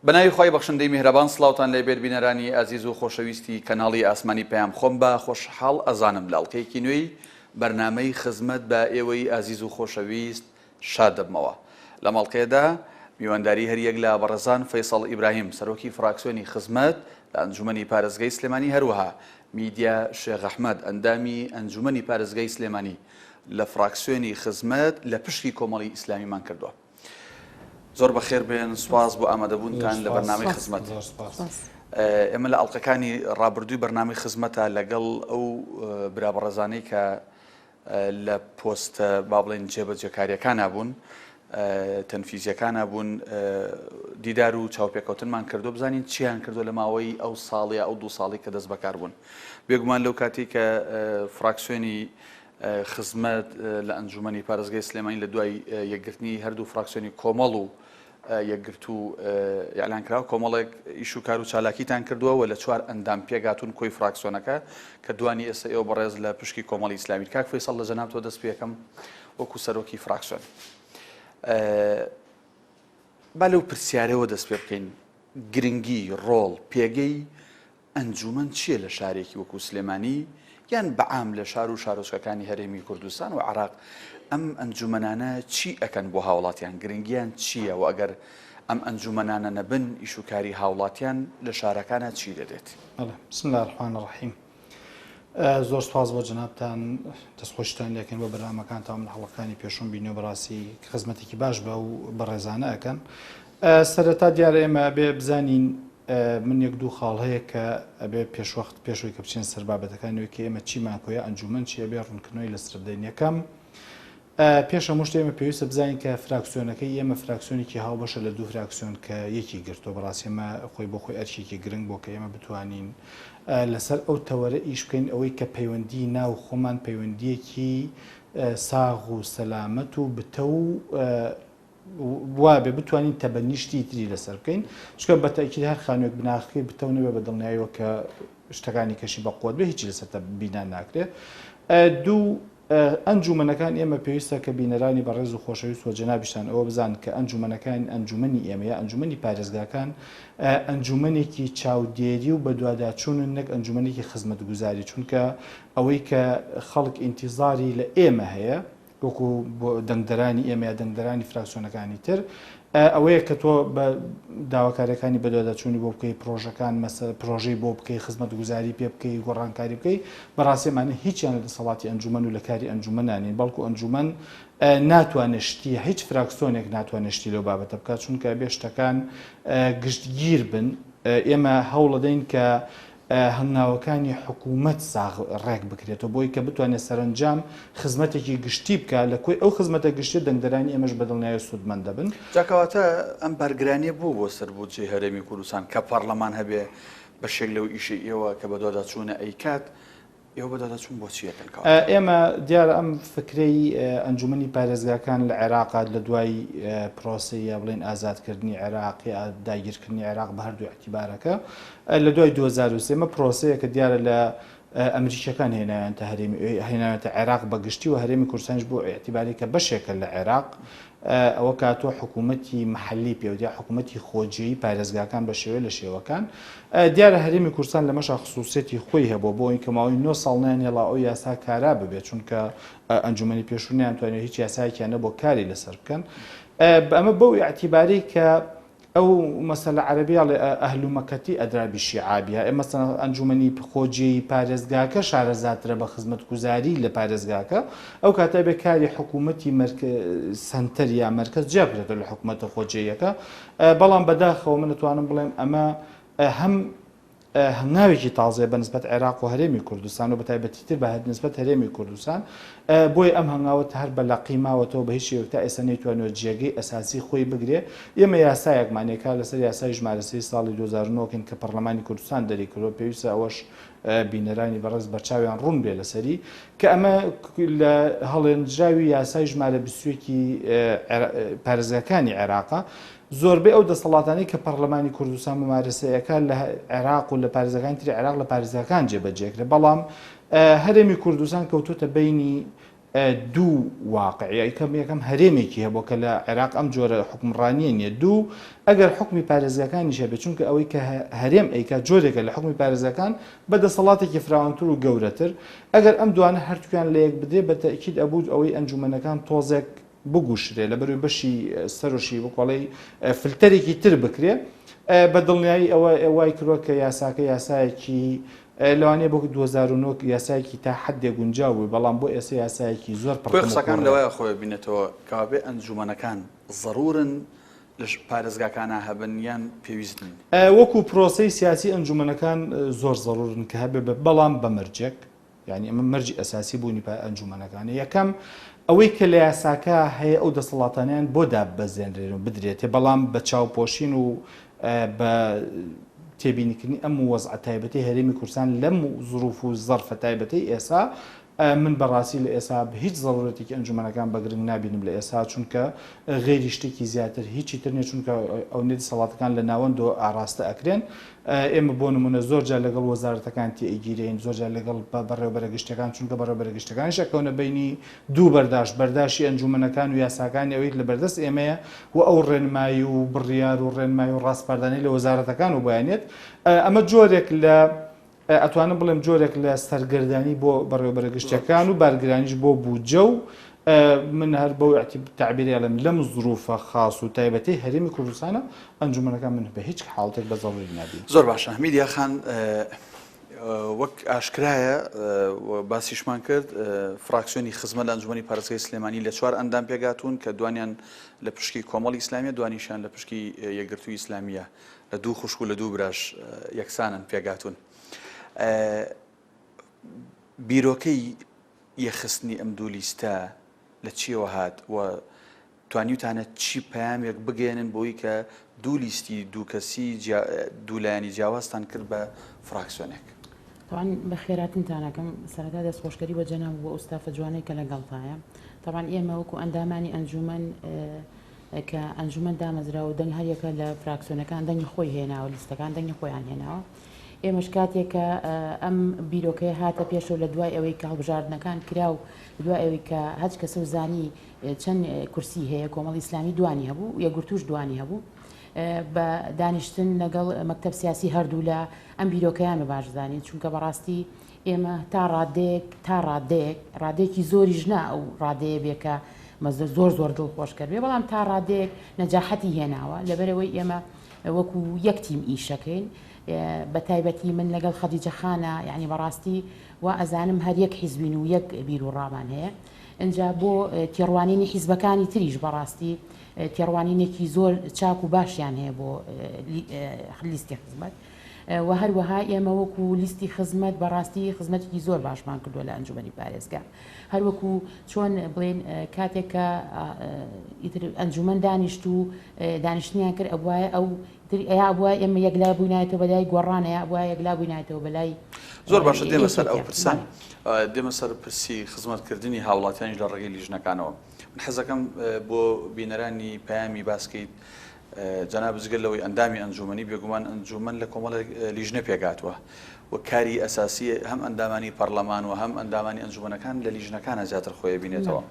بەناوی خوای بەخشندەی میهرەبان سڵاوتان لێ بێت بینەرانی ئازیز و خۆشەویستی کەناڵی ئاسمانی پەیام خۆم بە خۆشحاڵ ئەزانم لە ئەڵقەیەکی نوێی بەرنامەی خزمەت بە ئێوەی ئازیز و خۆشەویست شاد دەبمەوە. لەم ئەڵقەیەدا میوانداری هەریەک لە بەڕێزان فەیسەڵ ئیبراهیم سەرۆکی فراکسیۆنی خزمەت لە ئەنجومەنی پارێزگای سلێمانی هەروەها میدیا شێخ ئەحمەد ئەندامی ئەنجومەنی پارێزگای سلێمانی لە فراکسیۆنی خزمەت لە پشکی کۆمەڵی ئیسلامیمان کردووە. زۆر بەخێر بێن سوپاس بۆ ئامادەبوونتان لە بەرنامەی خزمەت. ئێمە لە ئەڵلقەکانی ڕابردووی بەرنامەی خزمەتە لەگەڵ ئەو برا بەڕێزانەی کە لە پۆستە با بڵێین جێبەجێکاریەکانا بوون تەنفیزیەکانا بوون دیدار و چاوپێکەوتنمان کردو بزانین چیان کردو لە ماوەی ئەو ساڵ یا ئەو دوو ساڵی کە دەست بەکار بوون بێگومان لەو کاتی کە فراکسیۆنی خزمەت لە ئەنجومەنی پارێزگای سلێمانی لە دوای یەکگرتنی هەردوو فراکسیۆنی کۆمەڵ و یەکگرتوو ئیعلان کرا، کۆمەڵێک ئیش و کار و چالاکیتان کردووە و لە چوار ئەندام پێکهاتوون کۆی فراکسیۆنەکە کە دوانی ئێستا ئێوە بەڕێز لە پشکی کۆمەڵی ئیسلامی. کاک فەیسەڵ لە جەنابتەوە دەست پێکەم وەکو سەرۆکی فراکسیۆن. با لەو پرسیارەوە دەست پێ بکەین گرنگی، ڕۆڵ، پێگەی ئەنجومەن چییە لە شارێکی وەکو سلێمانی یان بە عام لە شار و شارۆچکەکانی هەرێمی کوردستان و عێراق ئەم ئەنجومەنانە چی ئەکەن بۆ هاوڵاتیان گرنگیان چییە و ئەگەر ئەم ئەنجومەنانە نەبن ئیش و کاری هاوڵاتیان لە شارەکانا چی لێدێت؟ بەڵێ بسم اللە الرحمن الرحیم زۆر سوپاس بۆ جەنابتان دەستخۆشیتان لێکەین بۆ بەرنامەکانتان من هەڵەکانی پێشوم بینیوە بەڕاستی خزمەتێکی باش بە و بەڕێزانە ئەکەن سەرەتا دیارە ئێمە ئەبێ بزانین من یەک دوو خاڵ هەیە کە ئەبێ پێشوەخت پێشەوەی کە بچین سەر بابەتەکانی ئەوەی کە ئێمە چیمان کۆیە ئەنجومەن چی ئەبێ ڕوونکردنەوەی لەسەر بدەین یەکەم پێش هەموو شتێ ئێمە پێویستە بزانین کە فراکسیۆنەکەی ئێمە فراکسیۆنێکی هاوبەشە لە دوو فراکسیۆن کە یەکی گرتووە بەڕاستی ئەمە خۆی بۆ خۆی ئەرکێکی گرنگ بۆ کە ئێمە بتوانین لەسەر ئەو تەوەرە ئیش بکەین ئەوەی کە پەیوەندی ناو خۆمان پەیوەندیەکی ساغ و سەلامەت و بتەو و وابێ بتوانین تەبەنی شتی تری لەسەر بکەین چونکە بە تەئکید هەر خانووێک بناغەکەی بتەو نەبێ بە دڵنیاییەوە کە شتەکانی کەشی بە قوت بێ هیچی لەسەر بینا ناکرێ دوو ئەنجومەنەکان ئێمە پێویستە کە بینەرانی بەڕێز و خۆشەویست و جەنابیشتان ئەوە بزان کە ئەنجومەنەکان ئەنجومەنی ئێمە یا ئەنجومەنی پارێزگاکان ئەنجومەنێکی چاودێری و بەدواداچوونن نەک ئەنجومەنێکی خزمەتگوزاری چونکە ئەوەی کە خەڵک ئینتیزاری لە ئێمە هەیە وەکو بۆ دەنگدەرانی ئێمە یا دەنگدەرانی فراکسیۆنەکانی تر ئەوەیە کە تۆ بە داواکاریەکانی بەدواداچوونی بۆ بکەی پرۆژەکان مەسە پرۆژەی بۆ بکەی خزمەتگوزاری پێ بکەی گۆڕانکاری بکەی بەڕاستی ئەمانە هیچیان لە دەسەڵاتی ئەنجومەن و لە کاری ئەنجومەنا نین بەڵکو ئەنجومەن ناتوانێت شتی هیچ فراکسیۆنێک ناتوانێت شتی لەو بابەتە بکات چونکە بێ شتەکان گشتگیر بن ئێمە هەوڵەدەین کە هەنگاوەکانی حکوومەت ساغ ڕێک بکرێتەوە بۆی کە بتوانێت سەرەنجام خزمەتێکی گشتی بکات، لە کۆی ئەو خزمەتە گشتیە دەنگدەرانی ئێمەش بە دڵنیایی سوودمەند دەبن. جا کەواتە ئەم بارگرانیە بۆ بۆ سەر بودجەی هەرێمی کوردستان کە پەڕلەمان هەبێ بەشێک لەو ئیشەی ئێوە کە بەدواداچوونە ئەیکات، ئێوە بەدواداچوون بۆ چی ئەکەن کەواتە؟ ئێمە دیارە ئەم فکرەی ئەنجومەنی پارێزگاکان لە عێراقا لە دوای پرۆسەی یا بڵێین ئازادکردنی عێراق یا داگیرکردنی عێراق بە هەردوو ئیعتیبارەکە لە دوای 2003 ئەمە پرۆسەیەکە دیارە لە ئەمریکیەکان هێنایانتە هەرێمی هێنایانتە عێراق بە گشتی و هەرێمی کوردستانیش بۆ ئیعتیباری کە بەشێکە لە عێراق ئەوە کاتوە حکوومەتی محلی پێوتیا حکوومەتی خۆجێی پارێزگاکان بە شێوەیە لە شێوەکان دیارە هەرێمی کوردستان لەمەشا خسوسیەتی خۆی هەبووە بۆ ئەوی کە ماوەی نۆ ساڵ نەیانهێڵا ئەو یاسا کارا ببێت چونکە ئەنجومەنی پێشوو نەیانتوانیوە هیچ یاسایەکیان نەبووە کاری لەسەر بکەن ئەمە بەو ئیعتیبارەی کە ئەو مەسەلە عەرەبی ئەڵێ ئەهل مەکەتی ئەدرا بشیعابها ئێ مەسەلەن ئەنجومەنی خۆجێی پارێزگاکە شارەزاترە بە خزمەتگوزاری لە پارێزگاکە ئەو کاتە ئەبێ کاری حکوومەتی مەرک سەنتەر یا مەرکەز جیا بکرێتەوە لە حکوومەتە خۆجێیەکە بەڵام بەداخەوە من ئەتوانم بڵێم ئەمە هەم هەنگاوێکی تازەیە بە نسبەت عێراق و هەرێمی کوردستان و بەتایبەتیتر بە نسبەت هەرێمی کوردستان بۆیە ئەم هەنگاوە هەر بە لەقی ماوەتەوە بە هیچ شێوەیەک تا ئێستا نەیتوانیوە جێگەی ئەساسی خۆی بگرێ ئێمە یاسایەکمان هەیە کار لەسەر یاسای ژمارە سێی ساڵی 2009 کەین کە پەرلەمانی کوردستان دەریکردووە پێویستە ئەوەش بینەرانی بەڕێز بەرچاویان ڕوون بێ لەسەری کە ئەمە لە هەڵێنجراوی یاسای ژمارە 21 پارێزگاکانی عێراقە زۆربەی ئەو دەسەڵاتانەی کە پەڕلەمانی کوردستان ممارەسەی ئەکات لە عێراق و لە پارێزگاکانی تری عێراق لە پارێزگاکان جێبەجێکرێ بەڵام هەرێمی کوردستان کەوتۆتە بەینی. دوو واقع یەکەم یەکەم هەرێمێکی هەبووە کە لە عێراق ئەم جۆرە حوکمڕانییە نییە دوو ئەگەر حوکمی پارێزگاکانیش هەبێت چونکە ئەوەی کە هەرێم ئەیکات جۆرێکە لە حوکمی پارێزگاکان بە دەسەڵاتێکی فراوانتر و گەورەتر ئەگەر ئەم دوانە هەردووکیان لە یەک بدرێ بە تەئکید ئەبوو ئەوەی ئەنجومەنەکان تۆزێک بگوشرێ لەبەروی بەشی سەرۆشی بکۆڵەی فلتەرێکی تر بکرێ بە دڵنیایی ئەوە وای کردوە کە یاساکە یاسایەکی لەوانەیە بۆ 2009 یاسایەکی تا حدێ گونجاو بووی بەڵام بۆ ئێستا یاسایەکی زۆر پڕ کۆی قسەکان لەوەیە خۆی بینێتەوە کەوابێ ئەنجومەنەکان زەرورن لە پارێزگاکانا هەبن یان پێویست نین؟ وەکو پرۆسەی سیاسی ئەنجومەنەکان زۆر زەرورن کە هەبێ بەڵام بە مەرجێک یانی ئەمە مەرجی ئەساسی بوونی پای ئەنجومەنەکانە. یەکەم، ئەوەی کە لە یاساکە هەیە ئەو دەسەڵاتانەیان بۆ داببەزێنرێن و بدرێتێ، بەڵام بە چاوپۆشین و بە تێبینیکردنی ئەم وەزعە تایبەتەی هەرێمی کوردستان لەم زروف و زەرفە تایبەتەی ئێسا، من بەڕاستی لە ئێسا هیچ زەرورەتێکی ئەنجومەنەکان بە گرنگ نابینم لە ئێسا، چونکە غەیری شتێکی زیاتر هیچی تر نیە، چونکە ئەونەی دەسەڵاتەکان لە ناوەندەوە ئاراستە ئەکرێن. ئێمە بۆ نموونە زۆر جار لەگەڵ وەزارەتەکان تێئەگیرێین، زۆر جار لەگەڵ بەڕێوەبەرە گشتیەکان، چونکە بەڕێوەبەرە گشتیەکانیش ئەکەونە بەینی دوو بەرداش، بەرداشی ئەنجوومەنەکان و یاساکانی ئەوەی لە بەردەست ئێمەیە و ئەو ڕێنمایی و بڕیار و ڕێنمایی و ڕاسپاردانەی لە وەزارەتەکان و بۆیان یەت. ئەمە جۆرێک لە ئەتوانم بڵێم جۆرێک لە سەرگەردانی بۆ بەڕێوەبەرە گشتیەکان و بارگرانیش بۆ بودجە و من هەر بەو تەعبیرەی ئەڵێم لەم زروفە خاس و تایبەتەی هەرێمی کوردستانە ئەنجومەنەکان من بە هیچ حاڵەتێک بە زەروری نابینم. زۆر باشە میدیا خان وەک ئاشکرایە باسیشمان کرد فراکسیۆنی خزمەت لە ئەنجومەنی پارێزگای سلێمانی لە چوار ئەندام پێکهاتوون کە دوانیان لە پشکی کۆمەڵی ئیسلامیە دوانیشیان لە پشکی یەکگرتووی ئیسلامیە لە دوو خوشک و لە دوو براش یەکسانن پێکهاتوون بیرۆکەی یەکخستنی ئەم دوو لیستە لە چیەوە هات و توانیوتانە چی پەیامێک بگەیەنن بۆی کە دوو لیستی دوو کەسی دوو لایەنی جیاوازتان کرد بە فراکسیۆنێک؟ تەبعەن بەخێراتنتان ئەکەم سەرەتا دەستخۆشکەری بۆ جەناب و بۆ ئەو ستافە جوانەی کە لەگەڵتایە تەبعەن ئێمە وەکو ئەندامانی ئەنجومەن کە ئەنجومەن دامەزرا و دەنگ هەریەکە لە فراکسیۆنەکان دەنگی خۆی هێناوە لیستەکان دەنگی خۆیان هێناوە ئێمەش کاتێک کە ئەم بیرۆکەیە هاتە پێشەوە لە دوای ئەوەی کە هەڵبژاردنەکان کرا و دوای ئەوەی کە هەچ کەسە و زانی چەند کورسی هەیە کۆمەڵی ئیسلامی دوانی هەبوو یەکگرتووش دوانی هەبوو بە دانیشتن لەگەڵ مەکتەب سیاسی هەردوولا ئەم بیرۆکەیان بە باش زانی چونکە بەڕاستی ئێمە تا ڕادەیەک تا ڕادەیەک ڕادەیەکی زۆریش نا ئەو ڕادەیە بێ کە مەزە زۆر زۆر دڵخۆشکەر بێ بەڵام تا ڕادەیەک نەجاحەتی هێناوە لەبەرەوەی ئێمە وەکو یەک تیم ئیشەکەین بە تایبەتی من لەگەڵ خەدیجە خانە یعنی بەڕاستی وا ئەزانم هەر یەک حیزبین و یەک بیر و ڕامان هەیە ئینجا بۆ تێڕوانینی حیزبەکانی تریش بەڕاستی تێڕوانینێکی زۆر چاک و باشیان هەیە بۆ لیستی خزمەت و هەروەها ئێمە وەکو لیستی خزمەت بەڕاستی خزمەتێکی زۆر باشمان کردووە لە ئەنجومەنی پارێزگا هەروەکو چۆن بڵێن کاتێک کە ئیتر ئەنجومەن دانیشت و دانیشتنیان کرد ئەبوایە ئەو تر ئەیا ئەبوایە ئێمە یەکلا بووینایەتەوە بەلای گۆڕان ئەیا ئەبوایە یەکلا بووینایەتەوە بەلای زۆر باشە دێمە سەر ئەو پرسە دێمە سەر پرسی خزمەتکردنی هاوڵاتیانیش لە ڕێگەی لیژنەکانەوە من حەزەکەم بۆ بینەرانی پەیامی باسکەیت جەناب جگە لەوەی ئەندامی ئەنجومەنی بێگومان ئەنجومەن لە کۆمەڵێک لیژنە پێکهاتووە و کاری ئەساسی هەم ئەندامانی پەرلەمان و هەم ئەندامانی ئەنجومەنەکان لە لیژنەکانە زیاتر خۆی بینێتەوە.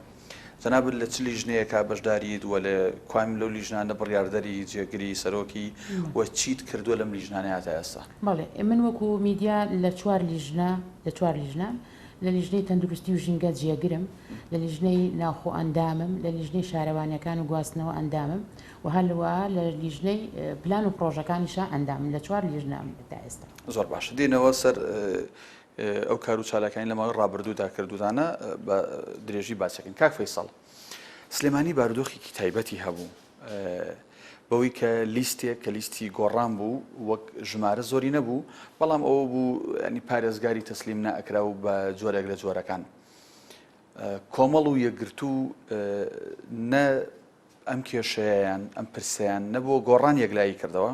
جەنابت لە چ لیژنەیەکا بەشداریت و لە کوام لەو لیژنانە بڕیاردەری، جێگری سەرۆکی و چیت کردووە لەم لیژنانەیا تا ئێستا؟ بەڵێ من وەکو میدیا لە چوار لیژنە لە چوار لیژنەم، لە لیژنەی تەندروستی و ژینگە جێگرم، لە لیژنەی ناوخۆ ئەندامم، لە لیژنەی شارەوانیەکان و گواستنەوە ئەندامم و هەروەها لە لیژنەی پلان و پڕۆژەکانیشا ئەندامم، لە چوار لیژنەم تا ئێستا. زۆر باشە دێینەوە سەر ئەو کار و چالاکیانەی لە ماوەی ڕابردوودا کردووتانە بە درێژی باسەکەین. کاک فەیسەڵ، سلێمانی بارودۆخێکی تایبەتی هەبوو بەوەی کە لیستێک کە لیستی گۆڕان بوو وەک ژمارە زۆری نەبوو، بەڵام ئەوە بوو ینی پارێزگاری تەسلیم نەئەکرا و بە جۆرێک لە جۆرەکان کۆمەڵ و یەکگرتوو نە ئەم کێشەیەیان، ئەم پرسەیان نە بۆ گۆڕان یەکلایی کردەوە،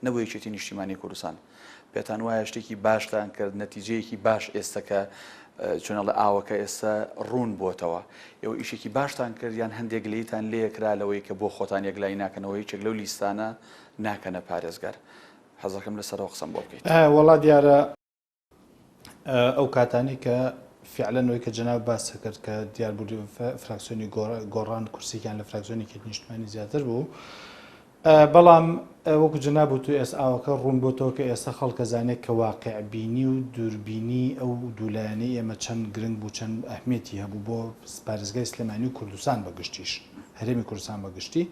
نە بۆ یەکێتی نیشتیمانی کوردستان. پێتان وایە شتێکی باشتان کرد، نەتیجەیەکی باش ئێستا کە چۆن ئەڵێ ئاوەکە ئێستا ڕوون بۆتەوە، ئێوە ئیشێکی باشتان کرد یان هەندێک گلەییتان لێکرا لەوەی کە بۆ خۆتان یەکلایی ناکەنەوە یەکێک لەو لیستانە ناکەنە پارێزگار؟ حەزەکەم لەسەرەوە قسەم بۆ بکەیت. وەڵا دیارە ئەو کاتانەی کە فیعلەن ئەوەی کە جەنابت باست کرد کە دیار بوو فراکسیۆنی گۆڕان کورسیکیان لە فراکسیۆنی یەکێتی نیشتمانی زیاتر بوو بەڵام وەکو جەناب وتو ئێستا ئاوەکە ڕوون بۆتەوە کە ئێستا خەڵک ئەزانێت کە واقع بینی و دووربینی ئەو دوولایەنەی ئێمە چەند گرنگ بوو چەند ئەهمیەتی هەبوو بۆ پارێزگای سلێمانی و کوردستان بە گشتیش هەرێمی کوردستان بە گشتی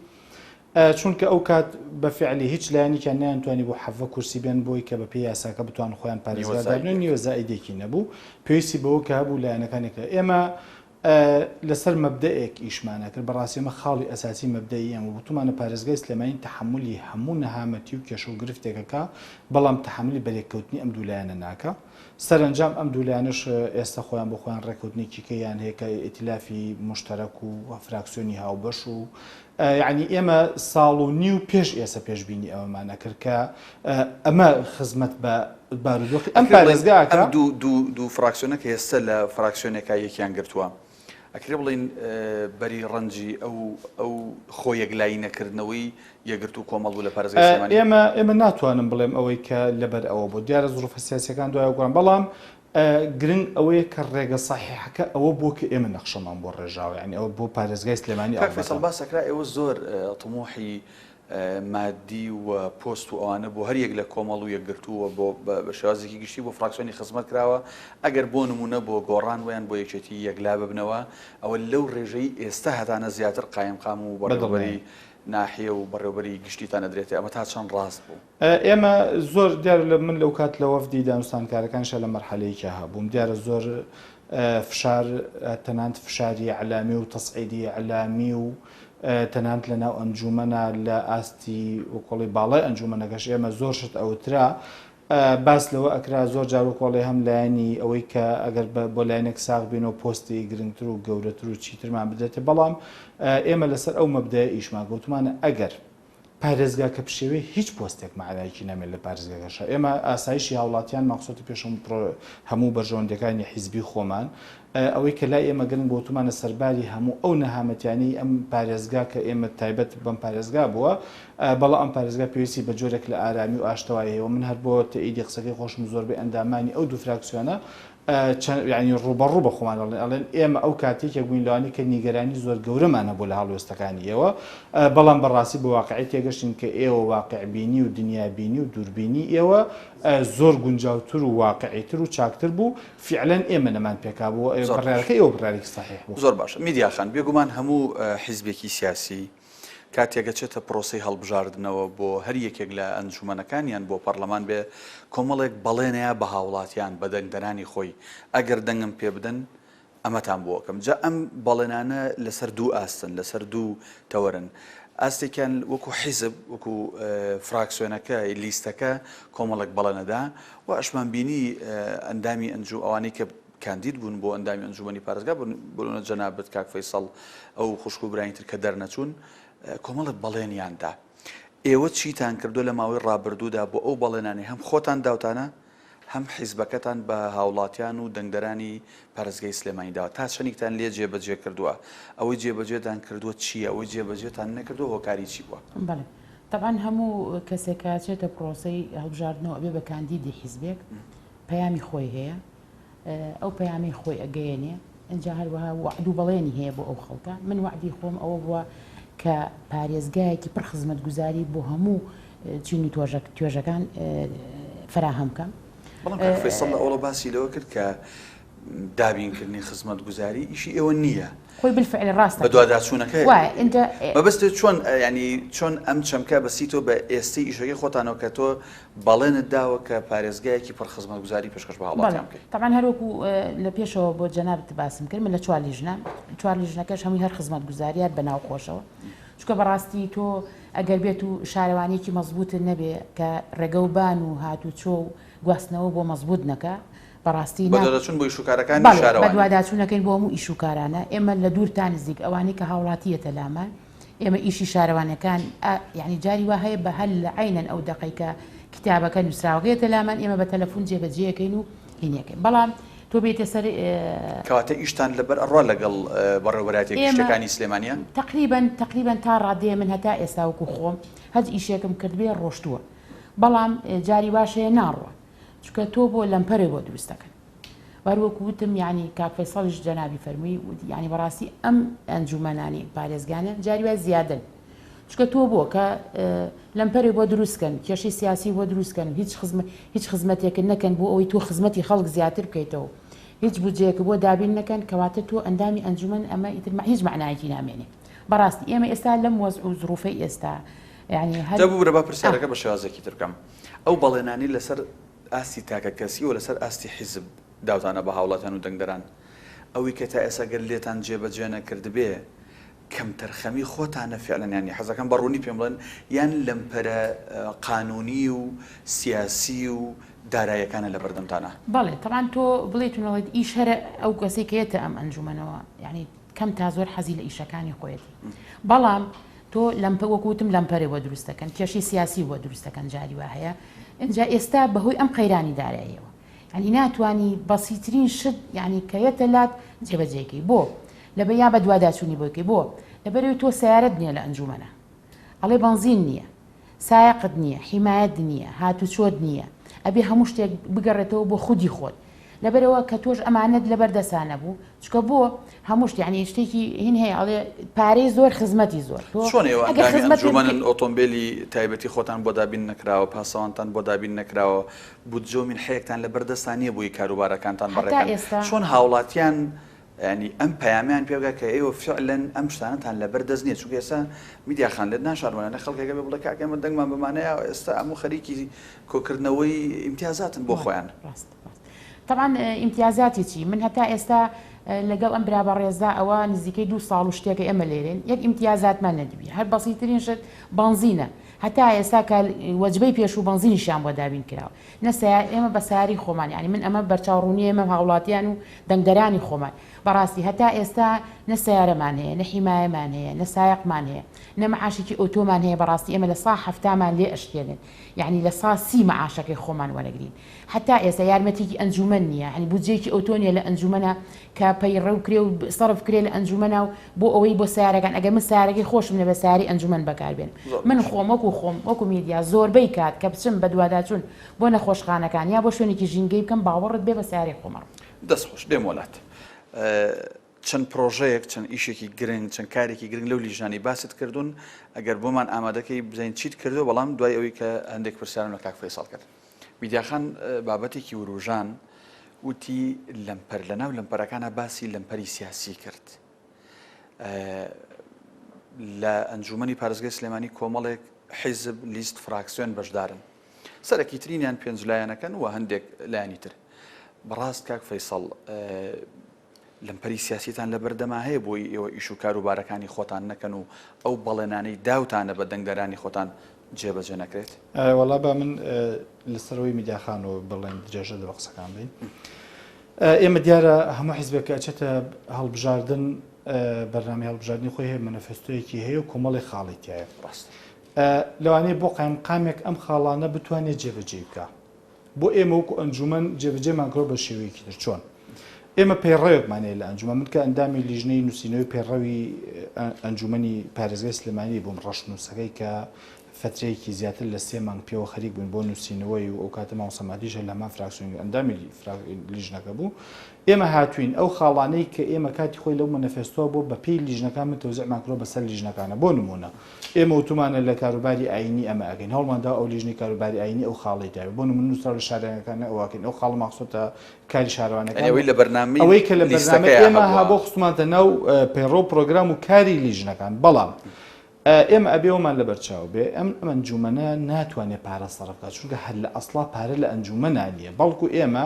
چونکە ئەو کات بە فعلی هیچ لایەنێکیان نەیانتوانی بوو حەڤە کورسی بێن بۆی کە بە پێی یاساکە بتوان خۆیان پارێزگار دابنێن نیوە زائیدێکی نەبوو پێویستی بەوە کە هەبوو لایەنەکانێکە ئێمە لەسەر مەبدەئێک ئیشمان ئەکرد، بەڕاستی ئەمە خاڵی ئەساسی مەبدەئی ئێمە بوو، وتومانە پارێزگای سلێمانی تەحەمولی هەموو نەهامەتی و کێشە و گرفتێک ئەکا، بەڵام تەحەمولی بەرێککەوتنی ئەم دوو لایەنە ناکا. سەرەنجام ئەم دوو لایەنەش ئێستا خۆیان بۆ خۆیان ڕێککەوتنێکی کەیان هەیە کە ئیتیلافی موشتەرەک و فراکسیۆنی هاوبەش و یەعنی ئێمە ساڵ و نیو پێش ئێسە پێشبینی ئەوەمان ئەکرد کە ئەمە خزمەت بە بارودۆخی ئەم ئەکرێ بڵێین پارێزگا ئەم ئەکا. دوو دوو دوو فراکسیۆنە کە ئێستە لە فراکسیۆنێکا یەکیان گرتووە ئەکرێ بڵێین بەری ڕەنجی ئەو ئەو خۆ یەکلایی نەکردنەوەی یەکگرتوو کۆمەڵ بوو لە پارێزگای سلێمانی؟ ئێمە ئێمە ناتوانم بڵێم ئەوەی کە لەبەر ئەوە بوو دیارە زروفە سیاسیەکان دوای گۆڕان بەڵام گرنگ ئەوەیە کە ڕێگە سەحیحەکە ئەوە بووە کە ئێمە نەخشەمان بۆ ڕێژاوە یانی ئەوە بۆ پارێزگای سلێمانی کاک فەیسەڵ ئەڵبەتە. باس ئەکرا ئێوە زۆر تموحی مادی و پۆست و ئەوانە بۆ هەر یەک لە کۆمەڵ و یەکگرتوو و بۆ بە شێوازێکی گشتی بۆ فراکسیۆنی خزمەت کراوە ئەگەر بۆ نموونە بۆ گۆڕان ویان بۆ یەکێتی یەکلا ببنەوە ئەوە لەو ڕێژەی ئێستا هەتانە زیاتر قایمقام و بەڕێوەبەری بەدڵنیایی. ناحیە و بەڕێوەبەری گشتیتان ئەدرێتێ ئەمە تا چەند ڕاست بوو؟ ئێمە زۆر دیارە لە من لەو کات لە وەفدی دانوستانکارەکانیشا لە مەرحەلەیەکیا هەبووم دیارە زۆر فشار تەنانت فشاری ئیعلامی و تەسعیدی ئیعلامی و تەنانت لە ناو ئەنجومەنە لە ئاستی وەکۆڵی باڵای ئەنجومەنەکەش ئێمە زۆر شت ئەوترا باس لەوە ئەکرا زۆر جار وەکۆڵێ هەم لایەنی ئەوەی کە ئەگەر بۆ لایەنێک ساغ بینەوە پۆستی گرنگتر و گەورەتر و چیترمان بدرێتێ بەڵام ئێمە لەسەر ئەو مەبدەیە ئیشمان گەوتمانە ئەگەر پارێزگاکە پشێوێ هیچ پۆستێک مەعنایەکی نامێنێت لە پارێزگاکەشا ئێمە ئاسایشی هاوڵاتیانمان خستۆتە پێش هەموو بەرژەوەندیەکانی حیزبی خۆمان ئەوەی کە لای ئێمە گرنگ بۆتومانە سەرباری هەموو ئەو نەهامەتیانەی ئەم پارێزگا کە ئێمە تایبەت بەم پارێزگا بووە بەڵام ئەم پارێزگا پێویستی بە جۆرێک لە ئارامی و ئاشتەوایی هەیە و من هەر بۆ تەئیدی قسەکەی خۆشم زۆربەی ئەندامانی ئەو دوو فراکسیۆنە چەند یانی ڕووبەڕوو بە خۆمان ئەڵێن ئەڵێن ئێمە ئەو کات یەکێک بووین لەوانەی کە نیگەرانی زۆر گەورەمان هەبوو لە هەڵوێستەکانی ئێوە بەڵام بەڕاستی بە واقعی تێگەشتین کە ئێوە واقعبینی و دنیابینی و دووربینی ئێوە زۆر گونجاوتر و واقعیتر و چاکتر بوو فیعلەن ئێمە نەمان پێکابوو زۆر باش. بڕیارەکەی ئێوە بڕیارێکی سەحیح بوو. زۆر باشە میدیا خان بێگومان هەموو حیزبێکی سیاسی کاتێک ئەچێتە پرۆسەی هەڵبژاردنەوە بۆ هەر یەکێک لە ئەنجومەنەکان یان بۆ پەڕلەمان بێ کۆمەڵێک بەڵێنەیا بە هاوڵاتیان بە دەنگدەرانی خۆی ئەگەر دەنگم پێ بدەن ئەمەتان بۆ ئەکەم جا ئەم بەڵێنانە لەسەر دوو ئاستن لەسەر دوو تەوەرن ئاستێکیان وەکو حیزب وەکو فراکسیۆنەکە لیستەکە کۆمەڵێک بەڵێنەدا و ئەشمان بینی ئەندامی ئەنجو ئەوانەی کە کاندید بوون بۆ ئەندامی ئەنجومەنی پارێزگا بۆ جەنابت کاک فەیسەڵ ئەو خوشک و برانی تر کە دەرنەچوون کۆمەڵێک بەڵێنیان دا. ئێوە چیتان کردووە لە ماوەی ڕابردوودا بۆ ئەو بەڵێنانەی هەم خۆتان داوتانە هەم حیزبەکەتان بە هاوڵاتیان و دەنگدەرانی پارێزگای سلێمانی داوە تا چەندێکتان لێ جێبەجێ کردووە؟ ئەوەی جێبەجێتان کردووە چییە؟ ئەوەی جێبەجێتان نەکردووە هۆکاری چی بووە؟ بەڵێ تەبعەن هەموو کەسێک کە ئەچێتە پرۆسەی هەڵبژاردنەوە ئەبێ بە کاندیدی حیزبێک پەیامی خۆی هەیە ئەو پەیامەی خۆی ئەگەیەنێ ئینجا هەروەها وەعد و بەڵێنی هەیە بۆ ئەو خەڵکە من وەعدی خۆم ئەوە بووە کە پارێزگایەکی پڕ خزمەتگوزاری بۆ هەموو چین و توێژەکان فراهەم بکەم. بەڵام کاک فەیسەڵ لە ئەوڵە باسی لەوە کرد کە دابینکردنی خزمەتگوزاری ئیشی ئێوە نییە. خۆی بالفعل ڕاستە. بەدواداچوونەکە وایە ئینجا مەبەستت چۆن یانی چۆن ئەم چەمکە بەسیتەوە بە ئێستەی ئیشەکەی خۆتانەوە کە تۆ بەڵێنت داوە کە پارێزگایەکی پڕ خزمەتگوزاری پێشکەش بە بەڵێ هاوڵاتیان بکەی. تەبعەن هەر وەکو لە پێشەوە بۆ جەنابت باسم کرد من لە چوار لیژنەم، چوار لیژنەکەش هەمووی هەر خزمەتگوزاری هەر بە ناو خۆشەوە، چونکە بەڕاستی تۆ ئەگەر بێت و شارەوانیەکی مەزبووتت نەبێ کە ڕێگە و بان و هاتوچۆ و گواستنەوە بۆ مەزبووت نەکا بەڕاستی نا بەدواداچوون بۆ ئیشوکارەکانی بەڵێ شارەوانی. بەدواداچوون ئەکەین بۆ هەموو ئیشوکارانە ئێمە لە دوور تا نزیک ئەوانەی کە هاوڵاتی یەتە لامان ئێمە ئیشی شارەوانیەکان ئا یانی جاری وا هەیە بە هەر لە عەینەن ئەو دەقەی کە کیتابەکە نووسراوەکە یەتە لامان ئێمە بە تەلەفون جێ بە جێ ئەکەین و هینیەکەین بەڵام تۆ بێیتە سەر کەواتە ئیشتان لەبەر ئەڕوا لەگەڵ بەڕێوەبەرایەتیە ئێمە گشتیەکانی سلێمانیە؟ تەقریبەن تەقریبەن تا ڕادەیە من هەتا ئێستا وەکو خۆم هەچ ئیشێکم کردبێ ڕۆشتووە بەڵام جاری واش هەیە ناڕوا چونکە تۆ بۆ لەمپەرێ بۆ دروست دەکەن. وەر وەکو وتم یانی کاک فەیسەڵیش جەنابی فەرمووی یانی بەڕاستی ئەم ئەنجومەنانی پارێزگانە جاری وای زیادن چونکە تۆ بۆ کە لەمپەرێ بۆ دروستکەن کێشەی سیاسی بۆ دروستکەن هیچ خزمە هیچ خزمەتێکت نەکەن بۆ ئەوەی تۆ خزمەتی خەڵک زیاتر بکەیتەوە هیچ بودجەیەک بۆ دابین نەکەن کەواتە تۆ ئەندامی ئەنجومەن ئەمە ئیتر هیچ مەعنایەکی نامێنێ بەڕاستی ئێمە ئێستا لەم وەزع و زروفەی ئێستا یعنی هەر جا ببورە با پرسیارەکە بە شێوازێکی تر بکەم ئەو بەڵێنانەی لەسەر ئاستی تاکەکەسی و لەسەر ئاستی حیزب داوتانە بە هاوڵاتیان و دەنگدەران، ئەوەی کە تا ئێستا گەر لێتان جێبەجێ نەکردبێ کەمتەرخەمی خۆتانە فیعلەن یانی حەزەکەم بە ڕوونی پێم بڵێن یان لەمپەرە قانونی و سیاسی و دارایەکانە لە بەردەمتانە؟ بەڵێ تەبعەن تۆ بڵێیت و نەڵێیت ئیش هەرە ئەو کەسەی کە یەتە ئەم ئەنجومەنەوە یانی کەم تا زۆر حەزی لە ئیشەکانی خۆیەتی بەڵام تۆ لەمپە وەکو وتم لەمپەرێ بۆ دروست دەکەن کێشەی سیاسی بۆ دروست دەکەن جاری وا هەیە ئینجا ئێستا بەهۆی ئەم قەیرانی داراییەوە یعنی ناتوانی بەسیترین شت یعنی کە یەتە لات جێبەجێکەی بۆ لەبە یا بە دواداچوونی بۆ بکەی بۆ لەبەرەوەی تۆ سیارەت نییە لە ئەنجومەنە ئەڵێ بەنزین نییە سایەقت نییە، حیمایەت نییە، هاتوچۆت نییە، ئەبێ هەموو شتێک بگەڕێتەوە بۆ خودی خۆت. لەبەرئەوە کە تۆش ئەمانەت لەبەر دەسا نەبوو، چونکە بۆ هەموو شت یانی شتێکی هین هەیە ئەڵێ پارەی زۆر خزمەتی زۆر. تۆ چۆن ئێوە ئەگەر ئەندامی خزمەتت ئەنجومەنن بکەی. ئۆتۆمبێلی تایبەتی خۆتان بۆ دابین نەکراوە، پاسەوانتان بۆ دابین نەکراوە، بودجە و مینحەیەکتان لەبەر دەستا نییە بۆی کاروبارەکانتان هەتا بەڕێکەن، ئێستا. چۆن هاوڵاتیان یانی ئەم پەیامەیان پێ بگات کە ئێوە فعلەن ئەم شتانەتان لەبەر دەست نییە چونکە ئێستا میدیا خان لێت ناشارمەوە نە خەڵکێک هەبێ بڵێ کاکە ئێمە دەنگمان بەمانەیە ئێستا هەموو خەریکی کۆکردنەوەی ئیمتیازاتن بۆ خۆیان. ڕاست ڕاست تەبعەن ئیمتیازاتی چی من هەتا ئێستا لەگەڵ ئەم برا بەڕێزە ئەوە نزیکەی دوو ساڵ و شتێکە ئێمە لێرێن یەک ئیمتیازاتمان نەدیبی هەر بەسیترین شت بەنزینە هەتا ئێستا کە وەجبەی پێشوو بەنزینیشیان بۆ دابین کراوە نە سەیار ئێمە بە سەیارەی خۆمان یانی من ئەمە بەرچاو ڕوونی ئێمە هاوڵاتیان و دەنگدەرانی خۆمان بەڕاستی هەتا ئێستا نە سەیارەمان هەیە نە حیمایەمان هەیە نە سایەقمان هەیە نە معاشێکی ئەوتۆمان هەیە بەڕاستی ئێمە لە سا حەفتامان لێ ئەشکێنن یانی لە سا سی معاشەکەی خۆمان وەرەگرین هەتا ئێستا یارمەتیکی ئەنجومەن نییە یانی بودجەیەکی ئەوتۆ نییە لە ئەنجومەنە کە پەیڕەو کرێ و سەرف کرێ لە ئەنجومەنە و بۆ ئەوەی بۆ سەیارەکان ئەگەر من سەیارەکەی خۆشم نەبێ سەیارەی ئەنجومەن بەکار بێنم زۆر من باشە. خۆم وەکو خۆم وەکو میدیا زۆربەی کات کە بچم بەدواداچوون بۆ نەخۆشخانەکان یا بۆ شوێنێکی ژینگەی بکەم باوەڕت بێ بە سەیارەی خۆم ئەڕۆم. دەست خۆش دێم وەلات. چەند پرۆژەیەک چەند ئیشێکی گرنگ چەند کارێکی گرنگ لەو لیژنانەی باست کردوون ئەگەر بۆمان ئامادەکەی بزانین چیت کردووە بەڵام دوای ئەوەی کە هەندێک پرسیارم لە کاک فەیسەڵ کرد. میدیا خان بابەتێکی وروژان وتی لەمپەر لەناو لەمپەرەکانە باسی لەمپەری سیاسی کرد لە ئەنجومەنی پارێزگای سلێمانی کۆمەڵێک حیزب لیست فراکسیۆن بەشدارن سەرەکی ترینیان پێنج لایەنەکەن و هەندێک لایەنی تر بەڕاست کاک فەیسەڵ لەمپەری سیاسیتان لەبەردەما هەیە بۆی ئێوە ئیش و کاروبارەکانی خۆتان نەکەن و ئەو بەڵێنانەی داوتانە بە دەنگدەرانی خۆتان جێبەجێ نەکرێت؟ وەڵا با من لەسەرەوەی میدیا خان و بڵێن درێژە بە قسەکان بین. ئێمە دیارە هەموو حیزبێک کە ئەچێتە هەڵبژاردن بەرنامەی هەڵبژاردنی خۆی هەیە مەنەفستۆیەکی هەیە و کۆمەڵی خاڵی تایە ڕاست لەوانەیە بۆ قایمقامێک ئەم خاڵانە بتوانێت جێبەجێ بکە بۆ ئێمە وەکو ئەنجومەن جێبەجێمان کردوە بە شێوەیەکی تر چۆن؟ ئێمە پەیڕەوێکمان هەیە لە ئەنجومەن من کە ئەندامی لیژنەی نووسینەوەی پەیڕەوی ئەنجومەنی پارێزگای سلێمانی بووم ڕەشنووسەکەی کە فترەیەکی زیاتر لە سێ مانگ پێوە خەریک بووین بۆ نووسینەوەی و ئەو کاتە مامۆستا مادیش هەر لە هەمان فراکسیۆن ئەندامی لیژنەکە بوو ئێمە هاتوین ئەو خاڵانەی کە ئێمە کاتی خۆی لەو مەنەفێستۆ بۆ بەپێی لیژنەکان من تەوزیعمان کردوە بەسەر لیژنەکانە بۆ نمونە ئێمە وتومانە لە کاروباری ئایینی ئەمە ئەکەین، هەوڵمان داوە ئەو لیژنەی کاروباری ئایینی ئەو خاڵەی داوێ، بۆ نموونە نووسراوە لە شارەوانییەکان ئەوە ئەکەین، ئەو خاڵەمان خستۆتە کاری شارەوانییەکان یانی ئەوەی لە بەرنامەی ئەوەی کە لە بەرنامەی لیستەکەیا ئێمە هەبووە. هەبوو خستومانتە ناو پەیڕەو و پرۆگرام و کاری لیژنەکان، بەڵام ئێمە ئەبێ ئەوەمان لەبەرچاو بێ ئەم ئەنجوومەنە ناتوانێ پارە سەرف بکات، چونکە هەر لە ئەسڵا پارە لە ئەنجوومەنا نییە، بەڵکو ئێمە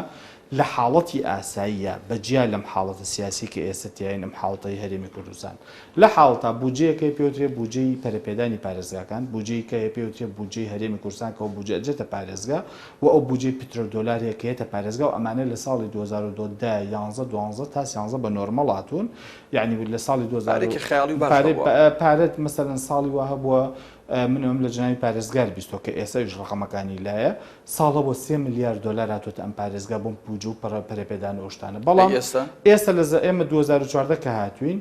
لە حاڵەتی ئاساییا بە جیا لەم حاڵەتە سیاسی کە ئێستا تیاین ئەم حاڵەتەی هەرێمی کوردستان لە حاڵەتا بودجەیەک هەیە پێوترێ بودجەی پەرەپێدانی پارێزگاکان بودجەی کە هەیە پێوترێ بودجەی هەرێمی کوردستان کە ئەو بودجە ئەدرێتە پارێزگا و ئەو بودجەی پترۆدۆلار هەیە کە یەتە پارێزگا و ئەمانە لە ساڵی 2002 دە یانزە دوانزە تا سیانزە بە نۆرمەڵ هاتوون یعنی لە ساڵی 2000 پارێکی خەیاڵی و باش پارەی هەبووە. پارەت مەسەلەن ساڵی وا هەبووە من ئەوم لە جەنابی پارێزگار بیستوە کە ئێستایش ڕەقەمەکانی لایە ساڵە بۆ سێ ملیار دۆلار هاتووەتە ئەم پارێزگا بۆم بوجە و پەرە پەرەپێدان و ئەو شتانە بەڵام ئەی ئێستا؟ ئێستا لە ئێمە 2014 کە هاتوین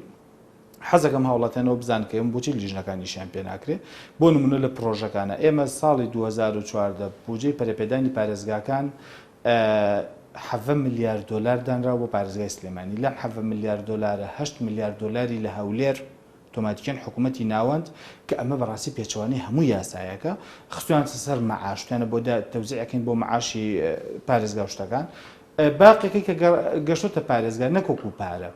حەزەکەم هاوڵاتیان ئەوە بزانن کە ئێمە بۆچی لیژنەکان ئیشیان پێ ناکرێ بۆ نمونە لە پرۆژەکانە ئێمە ساڵی 2014 بوجەی پەرەپێدانی پارێزگاکان. حەڤە ملیار دۆلار دانراوە بۆ پارێزگای سلێمانی، لەم حەڤە ملیار دۆلارە هەشت ملیار دۆلاری لە هەولێر تۆماتیکیەن حکوومەتی ناوەند کە ئەمە بەڕاستی پێچەوانەی هەموو یاسایەکە خستویانەتە سەر مەعاش وتیانە بۆ تەوزیع ئەکەین بۆ مەعاشی پارێزگا و شتەکان باقیەکەی کە گەشتۆتە پارێزگا نەک وەکو پارە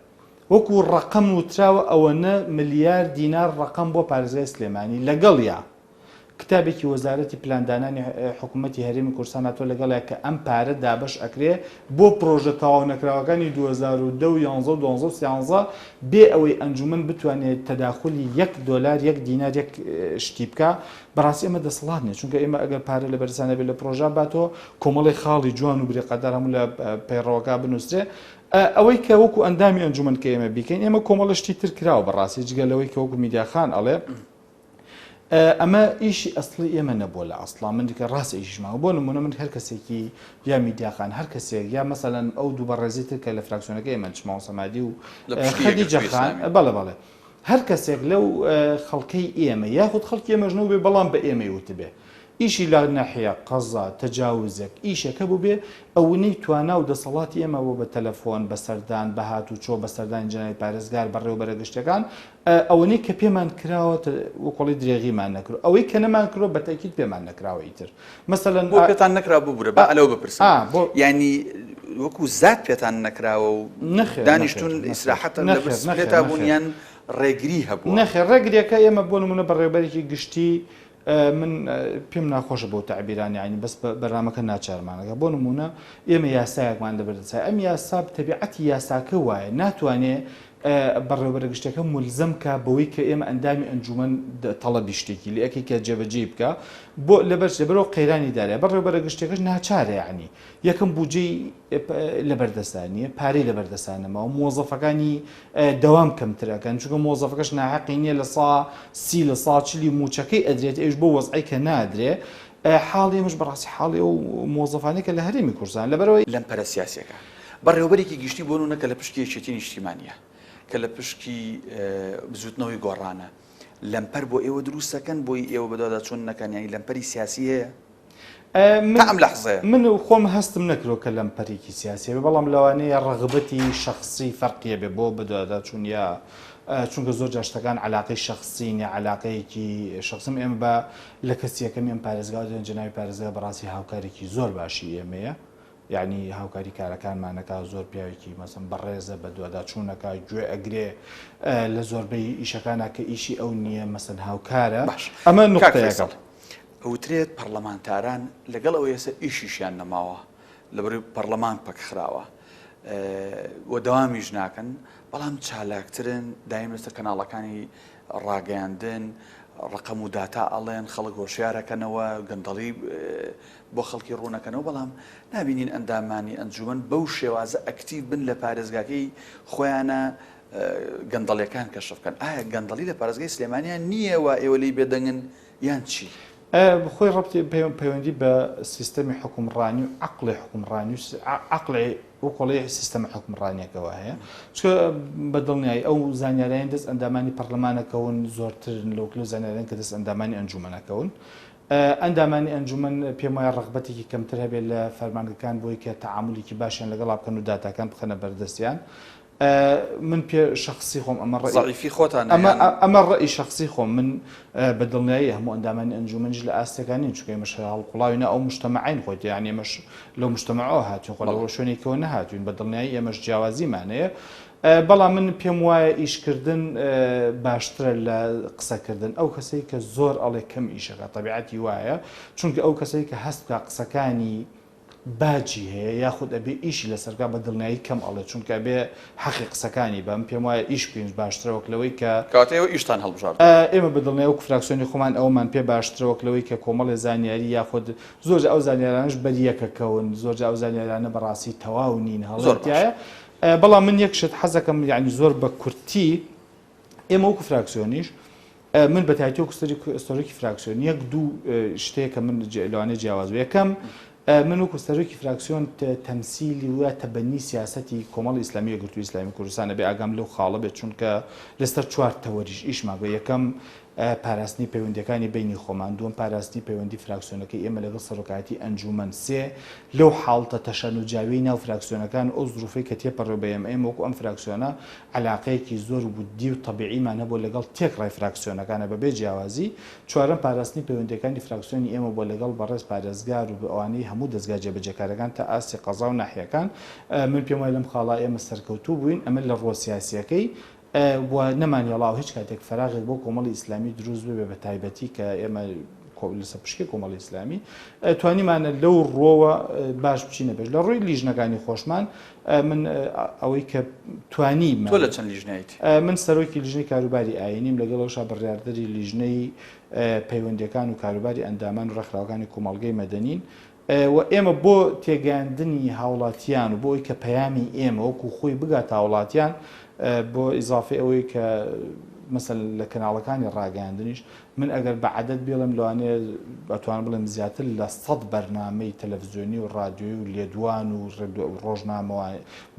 وەکو ڕەقەم وتراوە ئەوەنە ملیار دینار ڕەقەم بۆ پارێزگای سلێمانی لەگەڵیا کتابێکی وەزارەتی پلاندانانی حکومەتی هەرێمی کوردستان هاتووە لەگەڵیا کە ئەم پارە دابەش ئەکرێ بۆ پرۆژە تەواو نەکراوەکانی 2010 و 11 و 12 و 13 بێ ئەوەی ئەنجومەن بتوانێت تەداخولی یەک دۆلار یەک دینار یەک شتی بکا. بەڕاستی ئەمە دەسەڵات نیە چونکە ئێمە ئەگەر پارە لە بەرزان هەبێ لە پرۆژە باتەوە کۆمەڵی خاڵی جوان و بریقەدار هەموو لە پەیڕەوەکە بنووسرێ. ئەوەی کە وەکو ئەندامی ئەنجومەن کە ئێمە بیکەین ئێمە کۆمەڵە شتی تر کراوە بەڕاستی جگە لەوەی کە وەکو میدیاخان ئەڵێ ئەمە ئیشی ئەسڵی ئێمە نەبووە لە ئەسڵا من دیکە ڕاست ئیشیشمان بۆ نمونە من هەر کەسێکی یا میدیاخان هەر کەسێک یا مەسەلەن ئەو دوو بەڕێزی تر کە لە فراکسیۆنەکە ئێمە چ مامۆستا مادی و خەدیجە خان بەڵێ بەڵێ هەر کەسێک لەو خەڵکەی ئێمە یاخود خەڵکی ئێمەش نەبووبێ بەڵام بە ئێمەی وتبێ ئیشی لە ناحیە، قەزا، تەجاوزێک، ئیشێک هەبووبێ، ئەونەی توانا و دەسەڵاتی ئێمە بووە بە تەلەفۆن، بە سەردان، بە هاتوچۆ، بە سەردانی جەنابی پارێزگار، بەڕێوەبەرە گشتیەکان، ئەوەنەی کە پێمان کراوە وەکۆڵی درێغیمان نەکرد، ئەوەی کە نەمان کردوە بە تەئکید پێمان نەکراوە ئیتر. مەسەلەن. بۆ پێتان نەکرا ببورە با لەوە بپرسم یانی وەکو زات پێتان نەکراوە و دانیشتون ئیسراحەتن لە بسکلێتا بوون یان ڕێگری هەبووە؟ نەخێر ڕێگریەکە ئێمە بۆ نمونە بەڕێوەبەرێکی گشتی من پێم ناخۆشە بەو تەعبیرانە یانی بەس بەرنامەکە ناچارمانەکە بۆ نمونە ئێمە یاسایەکمان لەبەردەسای ئەم یاسا تەبیعەتی یاساکە وایە ناتوانێ بەڕێوبەرە گشتەکە ملزەم کا بەوەی کە ئێمە ئەندامی ئەنجومەن تەڵەبی شتێکی لێ ئەکەی کە جێبەجێی بکە بۆ لەبەر لەبەرەوە قەیرانی دارە بەڕێوبەرە گشتەکەش ناچارە یعنی یەکەم بودجەی لەبەردەستا نییە، پارەی لەبەردەستا نەماوە، مۆزەفەکانی دەوام کەمتر ئەکەن، چونکە مۆزەفەکەش ناحەقی نییە 30% 40% مووچەکەی ئەدرێت، ئەویش بەو وەزعەی کە نادرێ. حاڵی ئێمەش بەڕاستی حاڵی ئەو مۆزەفانەی کە لە هەرێمی کوردستان لەبەرئەوەی. لەمپەرە سیاسیەکە بەڕێوەبەرێکی گشتی بۆ نمونە کە لە پشکی یەکێتی نیشتیمانیە، کە لە پشکی بزوتنەوەی گۆڕانە، لەمپەر بۆ ئێوە دروست دەکەن بۆی ئێوە بەدواداچوون نەکەن، یانی لەمپەری سیاسی هەیە؟ تا ئەم لەحزەیە. من خۆم هەستم نەکردوە کە لەمپەرێکی سیاسی هەبێ، بەڵام لەوانەیە ڕەغبەتی شەخسی فەرقی هەبێ بۆ بەدواداچوون یا چونکە زۆر جار شتەکان عەلاقەی شەخسین یا عەلاقەیەکی شەخسیم ئێمە بە لە کەسی یەکەمی ئەم پارێزگاوە دەڵێن جەنابی پارێزگا بەڕاستی هاوکارێکی زۆر باشی ئێمەیە یانی هاوکاری کارەکانمان ئەکا زۆر پیاوێکی مەسەن بەڕێزە بەدواداچوون ئەکا گوێ ئەگرێ لە زۆربەی ئیشەکانا کە ئیشی ئەو نییە مەسەن هاوکارە باش ئەمە کاک نوقتەیەکە. فەیسەڵ ئەوترێت پەڕلەمانتاران لەگەڵ ئەوەی ئێستا ئیشیشیان نەماوە لەبەرەوەی پەڕلەمان پەکخراوە و دەوامیش ناکەن بەڵام چالاکترن دایم لەسەر کەناڵەکانی ڕاگەیاندن ڕقەم و داتا ئەڵێن خەڵک هۆشیارەکەنەوە گەندەڵی بۆ خەڵکی ڕوونەکەنەوە بەڵام نابینین ئەندامانی ئەنجومەن بەو شێوازە ئەکتیڤ بن لە پارێزگاکەی خۆیانە گەندەڵیەکان کەشف بکەن ئایا گەندەڵی لە پارێزگای سلێمانیان نییە و ئێوە لێی بێدەنگن یان چی؟ خۆی ڕەبتی پەیوەندی بە سیستەمی حوکمڕانی و عەقڵی حوکمڕانی و عەقڵی وکۆڵی سیستەمە حوکمڕانیەکەوە هەیە چونکە بە دڵنیایی ئەو زانیارانی دەست ئەندامانی پەرلەمانەکەون زۆرترن لەو لەو زانیاران کە دەست ئەندامانی ئەنجومەنەکەون ئەندامانی ئەنجومەن پێم وایە ڕەغبەتێکی کەمتر هەبێت لە فەرمانگەکان بۆی کە تەعامولێکی باشیان لەگەڵا بکەن و داتاکان بخەنە بەردەستیان من پێ شەخسی خۆم ئەمە ڕەئی زەعیفی خۆتانە ئەمە یان؟ ئەمە ڕەئی شەخسی خۆم من بە دڵنیایی هەموو ئەندامانی ئەنجومەنیش لە ئاستێکا نین چونکە ئێمەش هەڵقوڵاوی ناو ئەو مجتەمەعەین خۆی یانی ئێمەش لەو مجتەمەعەوە هاتوین خۆ بەڵێ. لە شوێنێکەوە نەهاتوین بە دڵنیایی ئێمەش جیاوازیمان هەیە بەڵام من پێم وایە ئیشکردن باشترە لە قسەکردن ئەو کەسەی کە زۆر ئەڵێ کەم ئیشەکە تەبیعەتی وایە چونکە ئەو کەسەی کە هەست بکا قسەکانی باجی هەیە یاخود ئەبێ ئیشی لەسەر بکا بە دڵنیایی کەم ئەڵێ چونکە ئەبێ حەقی قسەکانی بە من پێم وایە ئیش بکەین باشترە وەک لەوەی کە کەواتە ئێوە ئیشتان هەڵبژاردووە. ئێمە بە دڵنیایی وەک فراکسیۆنی خۆمان ئەوەمان پێ باشترە وەک لەوەی کە کۆمەڵێ زانیاری یاخود زۆر جار ئەو زانیارانەش بەریەکەکەون زۆر جار ئەو زانیارانە بەڕاستی تەواو نین هەڵەی زۆر باشە. تیایە بەڵام من یەک شت حەزەکەم یانی زۆر بە کورتی ئێمە وەکو فراکسیۆنیش من بە تایبەتی وەکو سەرۆکی فراکسیۆن یەک دوو شتەیە کە من لەوانەیە جیاواز بێ یەکەم من وەکو سەرۆکی فراکسیۆن تەمسیلی و تەبەنی سیاسەتی کۆمەڵی ئیسلامی یەکگرتووی ئیسلامی کوردستان ئەبێ ئاگام لەو خاڵە بێت چونکە لەسەر چوار تەوەریش ئیشمان بێ یەکەم پاراستنی پەیوەندیەکانی بەینی خۆمان، دووەم پاراستنی پەیوەندی فراکسیۆنەکەی ئێمە لەگەڵ سەرۆکایەتی ئەنجوومەن، سێ لەو حاڵتە تەشەنوجاویەی ناو فراکسیۆنەکان و ئەو زروفەی کە تێپەڕیوە بە ئێمە، ئێمە وەکو ئەم فراکسیۆنە عەلاقەیەکی زۆر ودی و تەبیعیمان هەبووە لەگەڵ تێکڕای فراکسیۆنەکانە بەبێ جیاوازی، چوارەم پاراستنی پەیوەندیەکانی فراکسیۆنی ئێمە بووە لەگەڵ بەڕێز پارێزگار و ئەوانەی هەموو دەزگا جێبەجێکارەکان تا ئاستی قەزا و ناحیەکان، من پێم وایە لەم خاڵە ئێمە سەرکەوتوو بووین، ئەمە لە ڕووە سیاسیەکەی، و نەمانهێڵاوە هیچ کاتێک فەراغێک بۆ کۆمەڵی ئیسلامی دروست ببێ بە تایبەتی کە ئێمە لەسەر پشکی کۆمەڵی ئیسلامی توانیمانە لەو ڕۆوە باش بچینە پێش لە ڕووی لیژنەکانی خۆشمان من ئەوەی کە توانی تۆ لە چەند لیژنەیت؟ من سەرۆکی لیژنەی کاروباری ئاینیم لەگەڵەوشا بڕیاردەری لیژنەی پەیوەندیەکان و کاروباری ئەندامان و ڕێکخراوەکانی کۆمەڵگەی مەدەنین و ئێمە بۆ تێگەیاندنی هاوڵاتیان و بۆ ئەوەی کە پەیامی ئێمە وەکو خۆی بگاتە هاوڵاتیان بۆ ئیزافەی ئەوەی کە مەسەلەن لە کەناڵەکانی ڕاگەیاندنیش من ئەگەر بە عەدەد بیڵێم لەوانەیە ئەتوانم بڵێم زیاتر لە سەد بەرنامەی تەلەفزیۆنی و ڕادیۆیی و لێدوان و ڕۆژنامەوە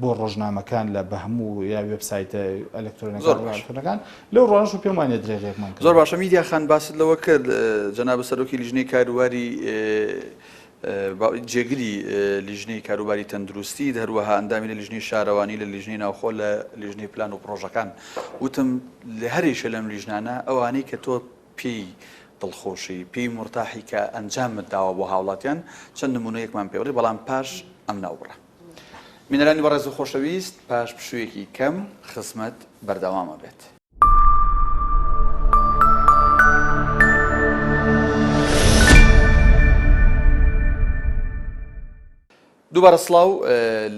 بۆ ڕۆژنامەکان لە بە هەموو یا وێبسایتە ئەلکترۆنەکان زۆر باش. ئەلکترۆنەکان لەو ڕۆژ و پێم وانیە درێغیەکمان زۆر کردووە. باشە میدیا خان باست لەوە کرد جەنابت سەرۆکی لیژنەی کاروباری جێگری لیژنەی کاروباری تەندروستیت هەروەها ئەندامی لە لیژنەی شارەوانی لە لیژنەی ناوخۆ لە لیژنەی پلان و پڕۆژەکان وتم لە هەرێکێ لەم لیژنانە ئەوانەی کە تۆ پێی دڵخۆشی پێی مورتاحی کە ئەنجامت داوە بۆ هاوڵاتیان چەند نمونەیەکمان پێ بڵێ بەڵام پاش ئەم ناوبڕە. بینەرانی بەڕێز و خۆشەویست پاش پشوویەکی کەم خزمەت بەردەوام ئەبێت. دووبارە سڵاو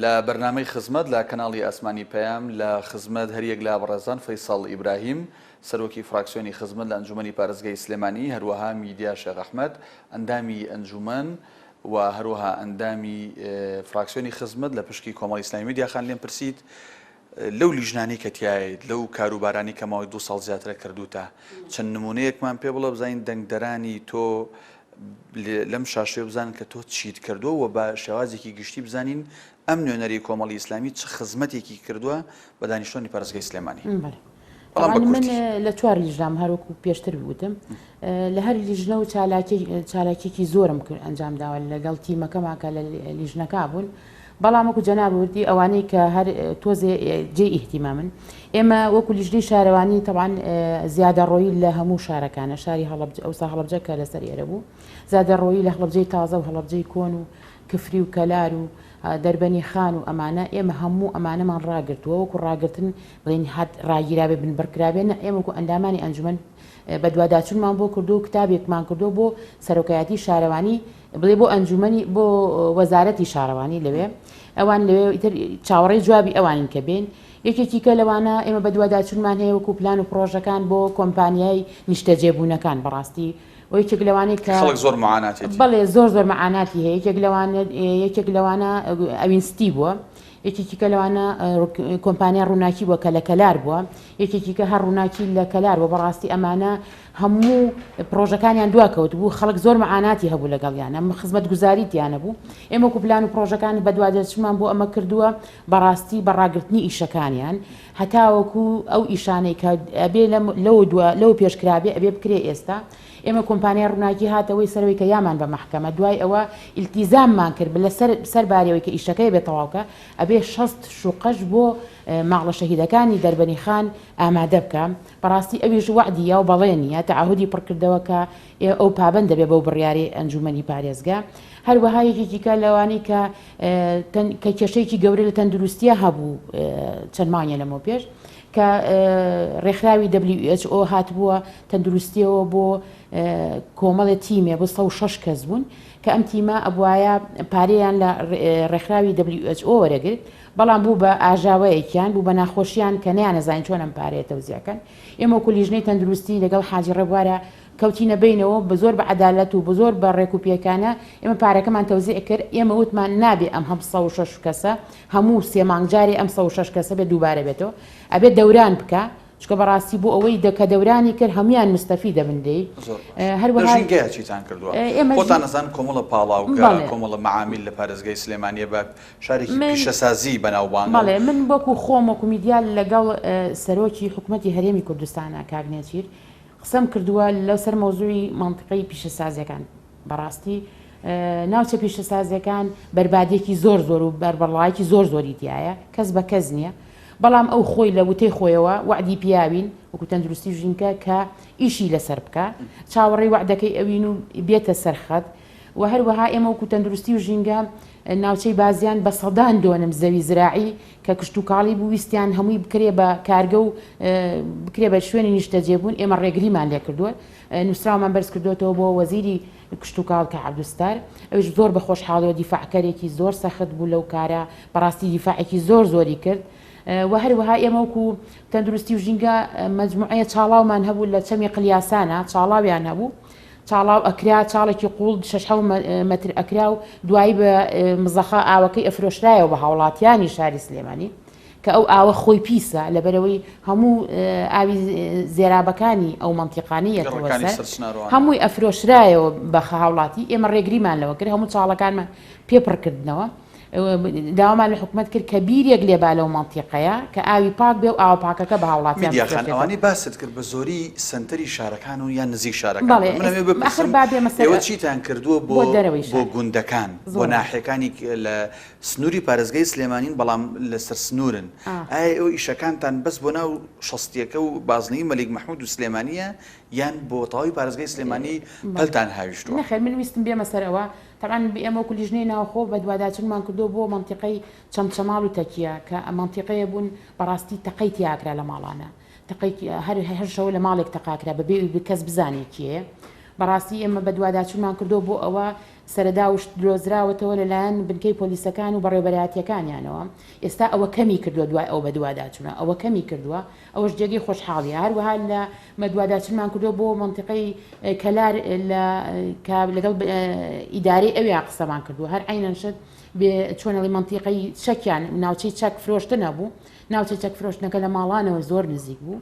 لە بەرنامەی خزمەت لە کەناڵی ئاسمانی پەیام لە خزمەت هەریەک لە بەڕێزان فەیسەڵ ئیبراهیم سەرۆکی فراکسیۆنی خزمەت لە ئەنجومەنی پارێزگای سلێمانی هەروەها میدیا شێخ ئەحمەد ئەندامی ئەنجومەن و هەروەها ئەندامی فراکسیۆنی خزمەت لە پشکی کۆمەڵی ئیسلامی میدیا خان لێم پرسیت لەو لیژنانەی کە تیایت، لەو کاروبارانەی کە ماوەی دوو ساڵ زیاترە کردووتە، چەند نموونەیەکمان پێ بڵێ بزانین دەنگدەرانی تۆ لەم شاشەیە بزانن کە تۆ چیت کردووە و بە شێوازێکی گشتی بزانین ئەم نوێنەری کۆمەڵی ئیسلامی چ خزمەتێکی کردووە بە دانیشتوانی پارێزگای سلێمانی. بەڵێ. بەڵام بە من کورتی. لە چوار لیژنام هەر وەکو پێشتر وتم لە هەر لیژنە و چالاکی چالاکیەکی زۆرم کرد ئەنجام داوە لەگەڵ تیمەکەمان کە لە لیژنەکە بوون بەڵام وەکو جەنابت وتی ئەوانەی کە هەر تۆزێ جێی ئیهتیمامن ئێمە وەکو لیژنەی شارەوانی تەبعەن زیادەڕۆیی لە هەموو شارەکانە شاری هەڵەبجە ئەوسا هەڵەبجە کە لەسەر ئێرە بوو زیادەڕۆیی لە هەڵەبجەی تازە و هەڵەبجەی کۆن و کفری و کەلار و دەربەنی خان و ئەمانە ئێمە هەموو ئەمانەمان ڕاگرتووە وەکو ڕاگرتن بڵێن هەر ڕاگیرابێ بنبڕکرابێ نە ئێمە وەکو ئەندامانی ئەنجومەن بەدواداچوونمان بۆ کردووە و کتابێکمان کردووە بۆ سەرۆکایەتی شارەوانی بڵێ بۆ ئەنجومەنی بۆ وەزارەتی شارەوانی لەوێ ئەوان لەوێ ئیتر چاوەڕێی جوابی ئەوانین کە بێن یەکێکی کە لەوانە ئێمە بەدواداچوونمان هەیە وەکو پلان و پڕۆژەکان بۆ کۆمپانیای نیشتەجێبوونەکان بەڕاستی و یەکێک لەوانەی کە خەڵک زۆر معاناتێتی بەڵێ زۆر زۆر معاناتی هەیە یەکێک لەوانە یەکێک لەوانە ئەوینستی بووە یەکێکی کە لەوانە کۆمپانیا ڕووناکی بووە کە لە کەلار بووە یەکێکی کە هەر ڕووناکی لە کەلار بووە بەڕاستی ئەمانە هەموو پڕۆژەکانیان دواکەوت بوو خەڵک زۆر مەعاناتی هەبوو لەگەڵیانە خزمەتگوزاری تیا نەبوو ئێمە وەکو پلان و پڕۆژەکان بەدوادەچوونمان بۆ ئەمە کردووە بەڕاستی بە ڕاگرتنی ئیشەکانیان هەتاوەکو ئەو ئیشانەی کە ئەبێ لەو دوا لەو پێش کرابێ ئەبێ بکرێ ئێستا ئێمە کۆمپانیای ڕووناکی هاتەوەی سەرەوەی کە یامان بە مەحکەمە دوای ئەوە ئیلتیزاممان کرد لەسەر سەر بارەوەی کە ئیشەکەی بێ تەواوکە ئەبێ 60 شوقەش بۆ ماڵە شەهیدەکانی دەربەنی خان ئامادە بکە بەڕاستی ئەویش وەعدی یا و بەڵێنی یا تەعەهودی پڕکردەوە کە ئەو پابەند دەبێت بەو بڕیارەی ئەنجوومەنی پارێزگا. هەروەها یەکێکی کە لەوانەی کە کە کێشەیەکی گەورە لە تەندروستیە هەبوو چەند مانگێ لەمەو پێش کە ڕێکخراوی WHO هاتبووە تەندروستیەوە بۆ کۆمەڵێ تیمێ بۆ 106 کەس بوون کە ئەم تیمە ئەبوایە پارەیان لە ڕێکخراوی WHO وەرەگرت بەڵام بوو بە ئاژاوەیەکیان، بوو بە ناخۆشیان کە نەیانەزانی چۆن ئەم پارەیە تەوزیع کەن. ئێمە وەکو لیژنەی تەندروستی لەگەڵ حاجی ڕێبوارا کەوتینە بەینەوە، بە زۆر بە عەدالەت و بە زۆر بە ڕێک و پێکانە ئێمە پارەکەمان تەوزیع کرد. ئێمە وتمان نابێ ئەم هەم 106 کەسە هەموو سێ مانگ جارێ ئەم 106 کەسە بێ دووبارە بێتەوە، ئەبێ دەوران بکا. چونکە بەڕاستی بۆ ئەوەی دە کە دەورانی کرد هەموویان مستەفید دەبن لێی. زۆر باش. لە هەروەها ژینگەیا چیتان کردووە؟ ئێمە خۆتان ئەزانن کۆمەڵە پاڵاوگە، بەڵێ. کۆمەڵە مەعامیل لە پارێزگای سلێمانییە بە شارێکی من پیشەسازی بەناوبانگە و. بەڵێ من وەکو خۆم وەکو میدیا لەگەڵ سەرۆکی حکومەتی هەرێمی کوردستانا کاک نێچیر. قسەم کردووە لەسەر مەوزوعی مەنتیقەی پیشەسازیەکان بەڕاستی ناوچە پیشەسازیەکان بەربادیەکی زۆر زۆر و بەربەڵایەکی زۆر زۆری تایە کەس بە کەس نییە بەڵام ئەو خۆی لە وتەی خۆیەوە وەعدی پیاوین وەکو تەندروستی ژینکە کە ئیشی لەسەر بکە چاوەڕێی وەعدەکەی ئەوین و بێتە سەرخەت و هەروەها ئێمە وەکو تەندروستی و ژینگە ناوچەی بازیان بە سەدان دۆنم زەوی زراعی کە کشتوکاڵی بوو ویستیان هەمووی بکرێ بە کارگە و بکرێ بە شوێنی نیشتەجێبوون ئێمە ڕێگریمان لێکردووە نووسراومان بەرز کردوێتەوە بۆ وەزیری کشتوکاڵ کە عەبدولستار ئەویش زۆر بە خۆشحاڵیەوە دیفاعکەرێکی زۆر سەخت بوو لەو کارە بەڕاستی دیفاعێکی زۆر زۆری کرد و هەروەها ئێمە وەکو تەندروستی و ژینگە مەجموعەیە چاڵاومان هەبوو لە چەمی قلیاسانە چاڵاویان هەبوو چاڵاو ئەکرا چاڵێکی قوڵ شەش حەو مەتر ئەکرا و دوایی بە مزەخە ئاوەکەی ئەفرۆشرایەوە بە هاوڵاتیانی شاری سلێمانی کە ئەو ئاوە خۆی پیسە لەبەرەوەی هەموو ئاوی زێرابەکانی ئەو مەنتیقانەی یەتەوە سەر هەمووی ئەفرۆشرایەوە بە هاوڵاتی ئێمە ڕێگریمان لەوە کرد هەموو چاڵەکانمان پێ پڕکردنەوە داوامان لە حکومەت کرد کە بیرێک لێبا لەو مەنتیقەیە کە ئاوی پاک بێ و ئاوە پاکەکە بە هاوڵاتیان میدیا خان بفرۆشێتەوە. ئەوانەی باست کرد بە زۆری سەنتەری شارەکان و یان نزیک شارەکان بەڵێ بوون من ئەمەوێ ئاخر بپرسم با بێمە سەر ئێوە چیتان کردووە بۆ بۆ دەرەوەی بۆ شار گوندەکان بۆ زۆر باش. ناحیەکانی لە سنووری پارێزگای سلێمانین بەڵام لەسەر سنوورن ئا. ئایا ئێوە ئیشەکانتان بەس بۆ ناو شەستیەکە و بازنەی مەلیک مەحمود و سلێمانیە یان بۆ تەواوی پارێزگای سلێمانی بەڵێ پەلتان هاویشتووە؟ نەخێر من ویستم بێمە سەر ئەوە تەبعەن ئێمە وەکو لیژنەی ناوخۆ بەدواداچونمان کردووە بۆ مەنتیقەی چەمچەماڵ و تەکیە کە مەنتیقەیە بوون بەڕاستی تەقەی تیاکرا لە ماڵانە تەقەی هەر هەر شەوە لە ماڵێک تەقاکرا بەبێ ئەوی کەس بزانێ کێیە بەڕاستی ئێمە بەدواداچونمان کردووە بۆ ئەوە سەرەداوش درۆزراوەتەوە لەلایەن بنکەی پۆلیسەکان و بەڕێوبەرایەتیەکانیانەوە ئێستا ئەوە کەمی کردووە دوای ئەو بەدواداچونە ئەوە کەمی کردووە ئەوەش جێگەی خۆشحاڵیە هەروەها لە بەدواداچونمان کردووە بۆ مەنتیقەی کەلار لە کە لەگەڵ ئیدارەی ئەویا قسەمان کردووە هەر عەینەن شت بێ چۆنەڵی مەنتیقەی چەکیان ناوچەی چەک فرۆشتن هەبوو ناوچەی چەک فرۆشتنەکە لە ماڵانەوە زۆر نزیک بوو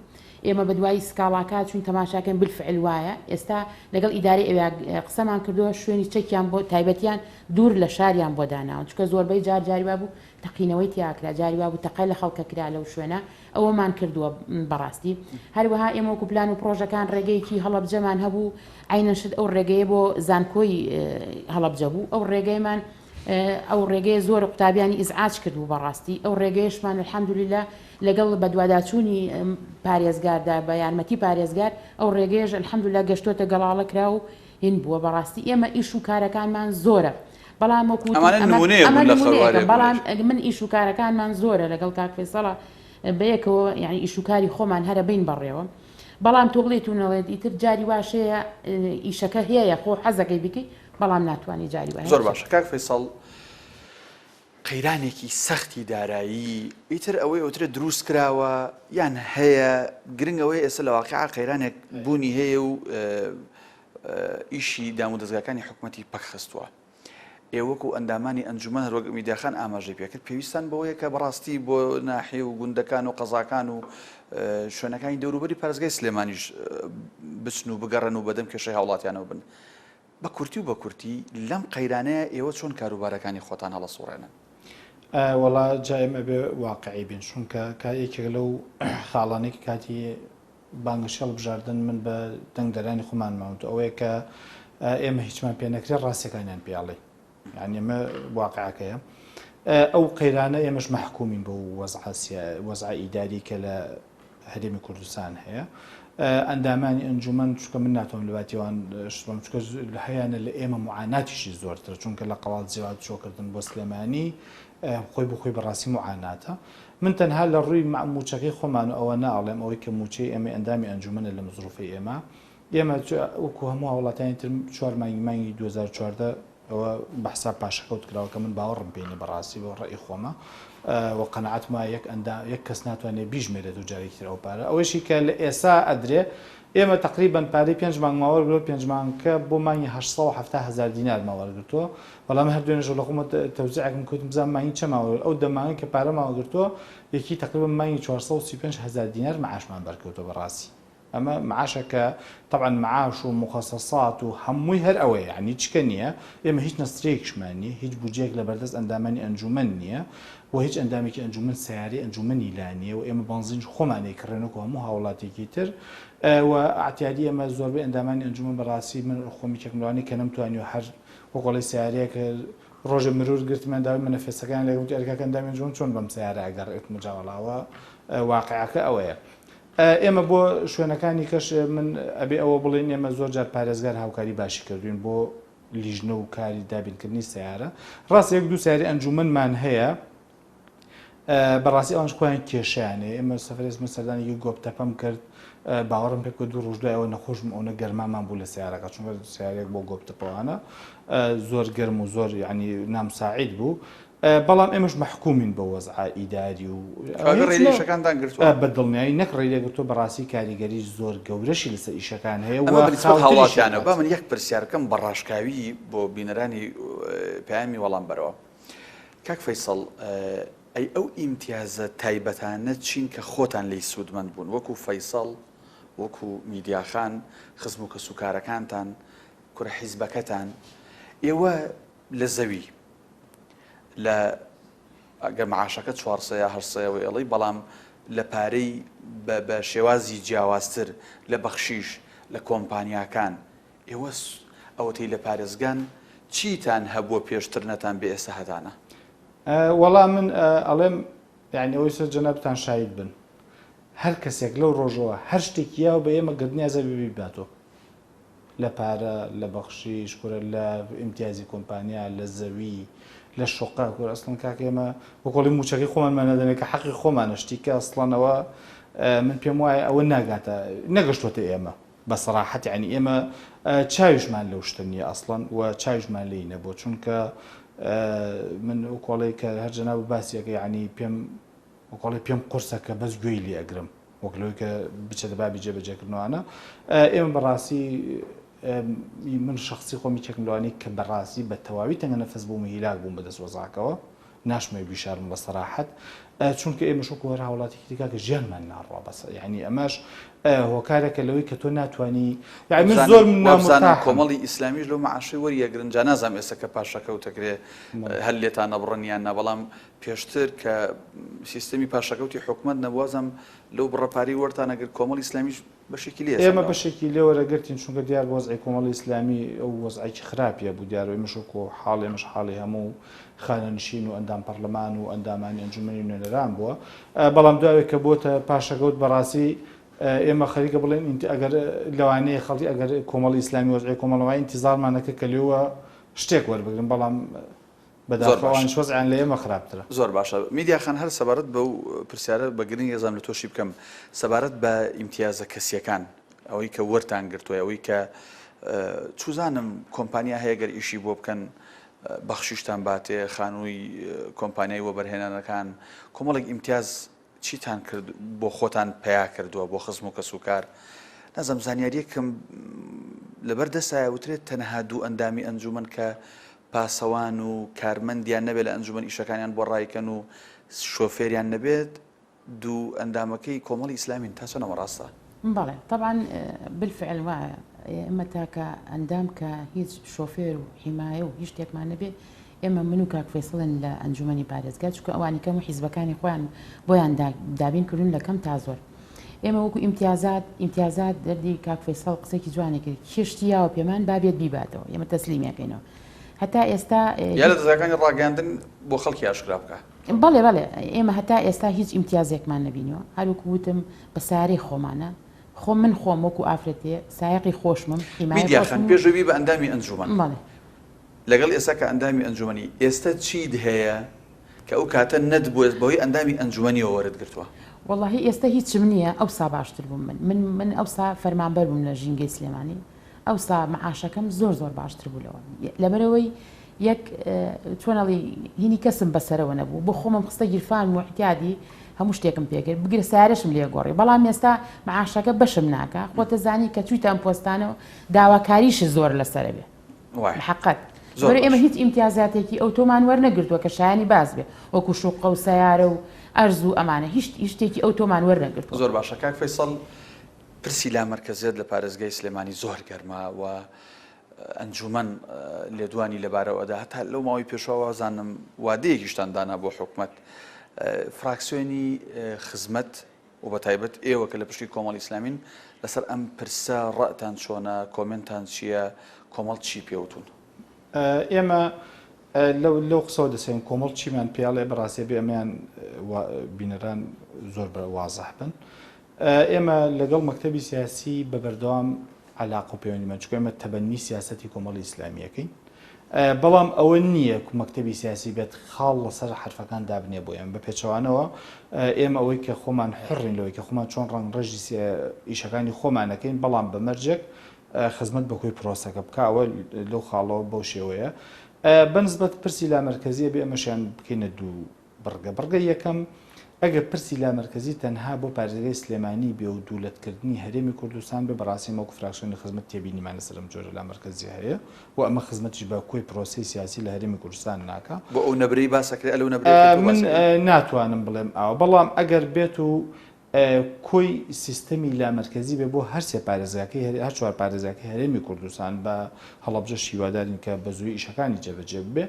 ئێمە بەدوایی سکاڵاکە چوین تەماشاکەین بالفعل وایە ئێستا لەگەڵ ئیدارەی ئەویا قسەمان کردووە شوێنی چەکیان بۆ تایبەتیان دوور لە شاریان بۆ داناون چونکە زۆربەی جار جاری وابوو تەقینەوەی تیاکرا جاری وابوو تەقە لە خەڵکە کرا لەو شوێنە ئەوەمان کردووە بەڕاستی. هەروەها ئێمە وەکو پلان و پڕۆژەکان ڕێگەیەکی هەڵەبجەمان هەبوو، عەینەن شت ئەو ڕێگەیە بۆ زانکۆی هەڵەبجە بوو، ئەو ڕێگەیەمان ئەو ڕێگەیە زۆر قوتابیانی ئیزعاج کردبوو بەڕاستی، ئەو ڕێگەیەشمان الحمدللە لەگەڵ بەدواداچوونی پارێزگاردا بە یارمەتی پارێزگار ئەو ڕێگەیەش الحمدللە گەشتۆتە گەڵاڵە کرا و هین بووە بەڕاستی ئێمە ئیش و کارەکانمان زۆرە بەڵام وەکو وتم ئەمانە ئەمە نمونەیە ئەمە بوون لە نمونەیەکە خەروارێ بەڵام بوونیش. من ئیش و کارەکانمان زۆرە لەگەڵ کاک فەیسەڵا بەیەکەوە یعنی ئیش و کاری خۆمان هەرە بین بەڕێوە بەڵام تۆ بڵێیت و نەڵێت ئیتر جاری واش هەیە ئیشەکە هەیە خۆ حەزەکەی بکەی بەڵام ناتوانی جاری وایە زۆر باشە کاک فەیسەڵ قەیرانێکی سەختی دارایی ئیتر ئەوەی ئەوترێت دروست کراوە یان هەیە گرنگ ئەوەیە ئێستا لە واقیع قەیرانێک بوونی هەیە و ئیشی دامودەزگاکانی حکومەتی پەک خستووە. ئێوە وەکو ئەندامانی ئەنجومەن هەروەک میدیا خان ئاماژەی پێکرد پێویستان بەوەیە کە بەڕاستی بۆ ناحیە و گوندەکان و قەزاکان و شوێنەکانی دەوروبەری پارێزگای سلێمانیش بچن و بگەڕێن و بەدەم کێشەی هاوڵاتیانەوە بن. بە کورتی و بە کورتی لەم قەیرانەیا ئێوە چۆن کاروبارەکانی خۆتان هەڵەسوڕێنن؟ وەڵا جا ئێمە ئەبێ واقعی بین چونکە کە یەکێک لەو خاڵانەی کە کاتی بانگەشەی هەڵبژاردن من بە دەنگدەرانی خۆمانمان وت ئەوەیە کە ئێمە هیچمان پێ نەکرێت ڕاستیەکانیان پێ ئەڵێین یعنی ئەمە واقعەکەیە ئەو قەیرانە ئێمەش مەحکومین بەو وەزعە ئیداری کە لە هەرێمی کوردستان هەیە ئەندامانی ئەنجومەن چونکە من ناتوانم لە باتی ئەوان شت بڵێم چونکە هەیانە لە ئێمە معاناتیشی زۆرترە چونکە لە قەڵادزێ هاتوچۆکردن بۆ سلێمانی خۆی بۆ خۆی بەڕاستی معاناتە من تەنها لە ڕووی موچەکەی خۆمان و ئەوە ناڵێم ئەوەی کە موچەی ئێمەی ئەندامی ئەنجومەنە لە مزروفەی ئێمە ئێمە وەکو هەموو هاوڵاتیانی تر چوار مانگی مانگی 2014 ئەوە بە حساب پاشەکەوت کراوە کە من باوەڕم پێی نیە بەڕاستی بۆ ڕەئی خۆمە و قەناعەتم وایە یەک ئەندا یەک کەس ناتوانێ بیژمێرێت و جارێکی تر ئەو پارە ئەوەیشی کە لە ئێسا ئەدرێ ئێمە تەقریبەن پارەی پێنج مانگمان وەرگرتووە پێنج مانگەکە بۆ مانگی 870 هەزار دینارمان وەرگرتووە بەڵام هەر دوێنێش لە خۆمە تەوزیعێکم کردم بزانم مانگی چەمان وەرگرت ئەو دە مانگەی کە پارەمان وەرگرتووە یەکی تەقریبەن مانگی 435 هەزار دینار معاشمان بەرکەوتووە بەڕاستی. ئەمە معاشە کە تەبعەن معاش و موخەسەسات و هەمووی هەر ئەوەیە یانی هیچ کە نییە ئێمە هیچ نەسرەیەکیشمان نییە هیچ بودجەیەک لە بەردەست ئەندامانی ئەنجوومەن نییە و هیچ ئەندامێکی ئەنجوومەن سەیارەی ئەنجوومەنی لا نییە و ئێمە بەنزینش خۆمان ئەیکڕین وەکو هەموو هاوڵاتیەکی تر و ئەعتیادی ئێمە زۆربەی ئەندامانی ئەنجوومەن بەڕاستی من خۆم یەکێکم لەوانەی کە نەمتوانیوە هەر وەکۆڵی سەیارەیەک ڕۆژێ مرور گرتمیان داوای مەنەفێستەکەیان لێکردم وتی ئەرێ کاکە ئەندامی ئەنجومەن چۆن بەم سەیارە ئەگەڕێ وتم جا وەڵا ئەوە واقیعەکە ئەوەیە ئێمە بۆ شوێنەکانی کەش من ئەبێ ئەوە بڵێین ئێمە زۆر جار پارێزگار هاوکاری باشی کردوین بۆ لیژنە و کاری دابینکردنی سەیارە ڕاستە یەک دوو سەیارەی ئەنجومەنمان هەیە بەڕاستی ئەوانش خۆیان کێشەیان هەیە ئێمە سەفەرێک من سەردانێکی گۆپتەپەم کرد باوەڕم پێ بکە دوو ڕۆژ دوای ئەوە نەخۆش بووم ئەونە گەرمامان بوو لە سیارەکە چونکە سیارێک بۆ گۆپتەپەوانە زۆر گەرم و زۆر یعنی نامساعید بوو بەڵام ئێمەش مەحکومین بە وەزعە ئیداری و ئیشەکانتان گرتووە بە دڵنیایی نەک ڕێی لێگرتووە بەڕاستی کاریگەری زۆر گەورەشی لەسەر ئیشەکان هەیە و هاوڵاتیانە با من یەک پرسیار بکەم بە ڕاشکاوی بۆ بینەرانی پەیامی وەڵام بەرەوە کاک فەیسەڵ ئەی ئەو ئیمتیازە تایبەتانە چین کە خۆتان لێی سوودمەند بوون وەکو فەیسەڵ وەکو میدیاخان خزم و کەسوکارەکانتان کورە حیزبەکەتان ئێوە لە زەوی لە ئەگەر معاشەکە چوارسەیە یا هەشتسەیە وێڵی بەڵام لە پارەی بە شێوازی جیاوازتر لە بەخشیش لە کۆمپانیاکان ئێوە ئەوەتەی لە پارێزگان چیتان هەبووە پێشتر نەتان بێ ئێستا هەتانە؟ وەڵا من ئەڵێم یانی ئەوەی سەر جەنابتان شاهید بن هەر کەسێک لەو ڕۆژەوە هەر شتێکی یاوە بە ئێمە گردنی ئازابی بیباتۆ لە پارە لە بەخشیش کورە لە ئیمتیازی کۆمپانیا لە زەوی لە شوقە کورە ئەسڵەن کاکە ئێمە وەکۆڵی موچەکەی خۆمانمان نادەنێ کە حەقی خۆمانە شتی کە ئەسڵەنەوە من پێم وایە ئەوە ناگاتە نەگەشتۆتە ئێمە بە سەراحەت یانی ئێمە چاویشمان لەو شتە نییە ئەسڵەن و چاویشمان لێی نەبووە چونکە من وکۆڵی کە هەر جەناب باسیەکە یعنی پێم وکۆڵی پێم قورسە کە بەس گوێی لێ ئەگرم وەک لەوەی کە بچێتە بابی جێبەجێکردنەوانە ئێمە بەڕاستی من شخصی خۆم یەکێکم لەوانەی کە بەڕاستی بە تەواوی تەنگە نەفەس بووم و هیلاک بووم بەدەست وەزعەکەوە ناشمەوێ بیشارم بە سەراحەت چونکە ئێمەش وەکو هەر هاوڵاتیکی تر کاکە ژیانمان ناڕوا بەس یعنی ئەمەش هۆکارێکە لەوەی کە تۆ ناتوانی یعنی من زۆر وابزانم کۆمەڵی ئیسلامیش لەو معاشەی وەریەگرن جا نازانم ئێستا کە پاشەکەوتەکرێ هەر لێتان نەبڕن یان نا بەڵام پێشتر کە سیستەمی پاشەکەوتی حکومەت نەبوو وازم لەو بڕە پارەی وەرتان ئەگرت کۆمەڵی ئیسلامیش بەشێکی لێ ئێمە بەشێکی لێ وەرەگرتین چونکە دیار بوو وەزعی کۆمەڵی ئیسلامی ئەو وەزعێکی خراپیە بوو دیارە ئێمەش وەکو حاڵ ئێمەش حاڵی هەموو خانەنشین و ئەندام پەڕلەمان و ئەندامانی ئەنجومەنی نوێنەران بووە بەڵام دواوێک کە بۆتە پاشەکەوت بەڕاستی ئێمە خەریکە بڵێن ئەگەر لەوانەیە خەڵکی ئەگەر کۆمەڵی ئیسلامی وەزعی کۆمەڵەوە ئینتیزارمان نەکرد کە لێوە شتێک وەربگرن بەڵام زۆر بەداخەوە باشە. ئەوانیش وەزعیان لە ئێمە خراپترە. زۆر باشە میدیا خان هەر سەبارەت بەو پرسیارە بە گرنگ ئەزانم لە تۆشی بکەم سەبارەت بە ئیمتیازە کەسیەکان ئەوەی کە وەرتان گرتووە ئەوەی کە چوزانم کۆمپانیا هەیە گەر ئیشی بۆ بکەن بەخشیشتان باتێ خانووی کۆمپانیای وەبەرهێنانەکان کۆمەڵێک ئیمتیاز چیتان کرد بۆ خۆتان پەیا کردووە بۆ خزم و کەسوکار؟ نازانم زانیاریەکم لەبەر دەستایە وترێت تەنها دوو ئەندامی ئەنجومەن کە پاسەوان و کارمەندیان نەبێت لە ئەنجومەن ئیشەکانیان بۆ ڕایکەن و شۆفێریان نەبێت دوو ئەندامەکەی کۆمەڵی ئیسلامین تا چەند ئەمە ڕاستە؟ بەڵێ تەبعەن بالفعل وایە ئێمە تاکە ئەندام کە هیچ شۆفێر و حیمایە و هیچ شتێکمان نەبێ ئێمە من و کاک فەیسەڵن لە ئەنجومەنی پارێزگا چونکە ئەوانی کەم و حیزبەکانی خۆیان بۆیان دابین کردون لە کەم تا زۆر ئێمە وەکو ئیمتیازات ئیمتیازات دەردی کاک فەیسەڵ قسێکی جوانی کرد کێشتی یاوە پێمان با بێت بیباتەوە ئێمە تەسلیمیەکەینەوە هەتا ئێستا یا لە دەزگاکانی ڕاگەیاندن بۆ خەڵکی ئاشکرا بکە. بەڵێ بەڵێ ئێمە هەتا ئێستا هیچ ئیمتیازێکمان نەبینیوە هەروەکو وتم بە سارەی خۆمانە خۆ من خۆم وەکو ئافرەتێ سایەقی خۆشمم حیمایە میدیا خان خۆشم پێش ئەوی بە ئەندامی ئەنجومەن بەڵێ لەگەڵ ئێستا کە ئەندامی ئەنجومەنی ئێستا چیت هەیە کە ئەو کاتە نەتبوو بەهۆی ئەندامی ئەنجومەنیەوە وەرت گرتووە؟ وەڵاهی ئێستا هیچم نییە ئەوسا باشتر بووم من من من ئەوسا فەرمانبەر بووم لە ژینگەی سلێمانی ئەوسا معاشەکەم زۆر زۆر باشتر بوو لەوە لەبەرەوەی یەک چۆن ئەڵی هینی کەسم بەسەرەوە نەبوو بۆ خۆمم خستە گیرفانم و احتیادی هەموو شتێکم پێکرد بگرە سارەشم لێ گۆڕی بەڵام ئێستا معاشەکە بەشم ناکا خۆتە زانی کە چوویتە ئەم پۆستانەوە داواکاریش زۆر لەسەرە بێ وایە حەقەت زۆر بەرە ئێمە باش. هیچ ئیمتیازاتێکی ئەوتۆمان وەرنەگرتووە کە شایانی باس بێ وەکو شوقە و سەیارە و ئەرز و ئەمانە هیچ هیچ شتێکی ئەوتۆمان وەرنەگرتووە. زۆر باشە کاک فەیسەڵ. پرسی لامەرکەزیەت لە پارێزگای سلێمانی زۆر گەرمە و ئەنجومەن لێدوانی لەبارەوە ئەدا هەتا لەو ماوەی پێشوە وازانم وادەیەکیشتان دانا بۆ حکومەت فراکسیۆنی خزمەت و بە تایبەت ئێوە کە لە پشتی کۆمەڵی ئیسلامین لەسەر ئەم پرسە ڕەتان چۆنە کۆمێنتان چییە کۆمەڵ چی پێوتون؟ ئێمە لەو قسەوە دەسێن کۆمەڵ چیمان پێڵێ بەڕاستێ بێ ئەمەیان بینەران زۆر بە وازح بن ئێمە لەگەڵ مەکتەبی سیاسی بە بەردەوام عەلاقە و پەیوەندیمان چونکە ئێمە تەبەنی سیاسەتی کۆمەڵی ئیسلامیەکەین بەڵام ئەوە نییە مەکتەبی سیاسی بێت خاڵ لەسەر حرفەکان دابنێ بۆ ئێمە بە پێچەوانەوە ئێمە ئەوەی کە خۆمان حڕین لەوەی کە خۆمان چۆن ڕەنگ ڕێژی ئیشەکانی خۆمانەکەین بەڵام بە مەرجێک خزمەت بە کۆی پرۆسەکە بکە ئەوە لەو خاڵەوە بەو شێوەیە بەنسبەت پرسی لامەرکەزیە بێ ئەمەشیان بکەینە دوو بڕگە، بڕگەی یەکەم، ئەگەر پرسی لامەرکەزی تەنها بۆ پارێزگای سلێمانی بێ و دوولەتکردنی هەرێمی کوردستان بێ، بەڕاستی ئێمە وەکو فراکسیۆنی خزمەت تێبینیمان لەسەر ئەم جۆرە لامەرکەزیە هەیە و ئەمە خزمەتیش بە کۆی پرۆسەی سیاسی لە هەرێمی کوردستان ناکا. بۆ ئەو نەبرەی باس ئەکرێ، ئەلەو نەبرەی کە تۆ من باس ئەکەی. ناتوانم بڵێم ئاوا، بەڵام ئەگەر بێت و کۆی سیستەمی لامەرکەزی بێ بۆ هەر سێ پارێزگاکەی هەر چوار پارێزگاکەی هەرێمی کوردستان بە هەڵەبجەش هیوادارین کە بە زووی ئیشەکانی جێبەجێ ببێ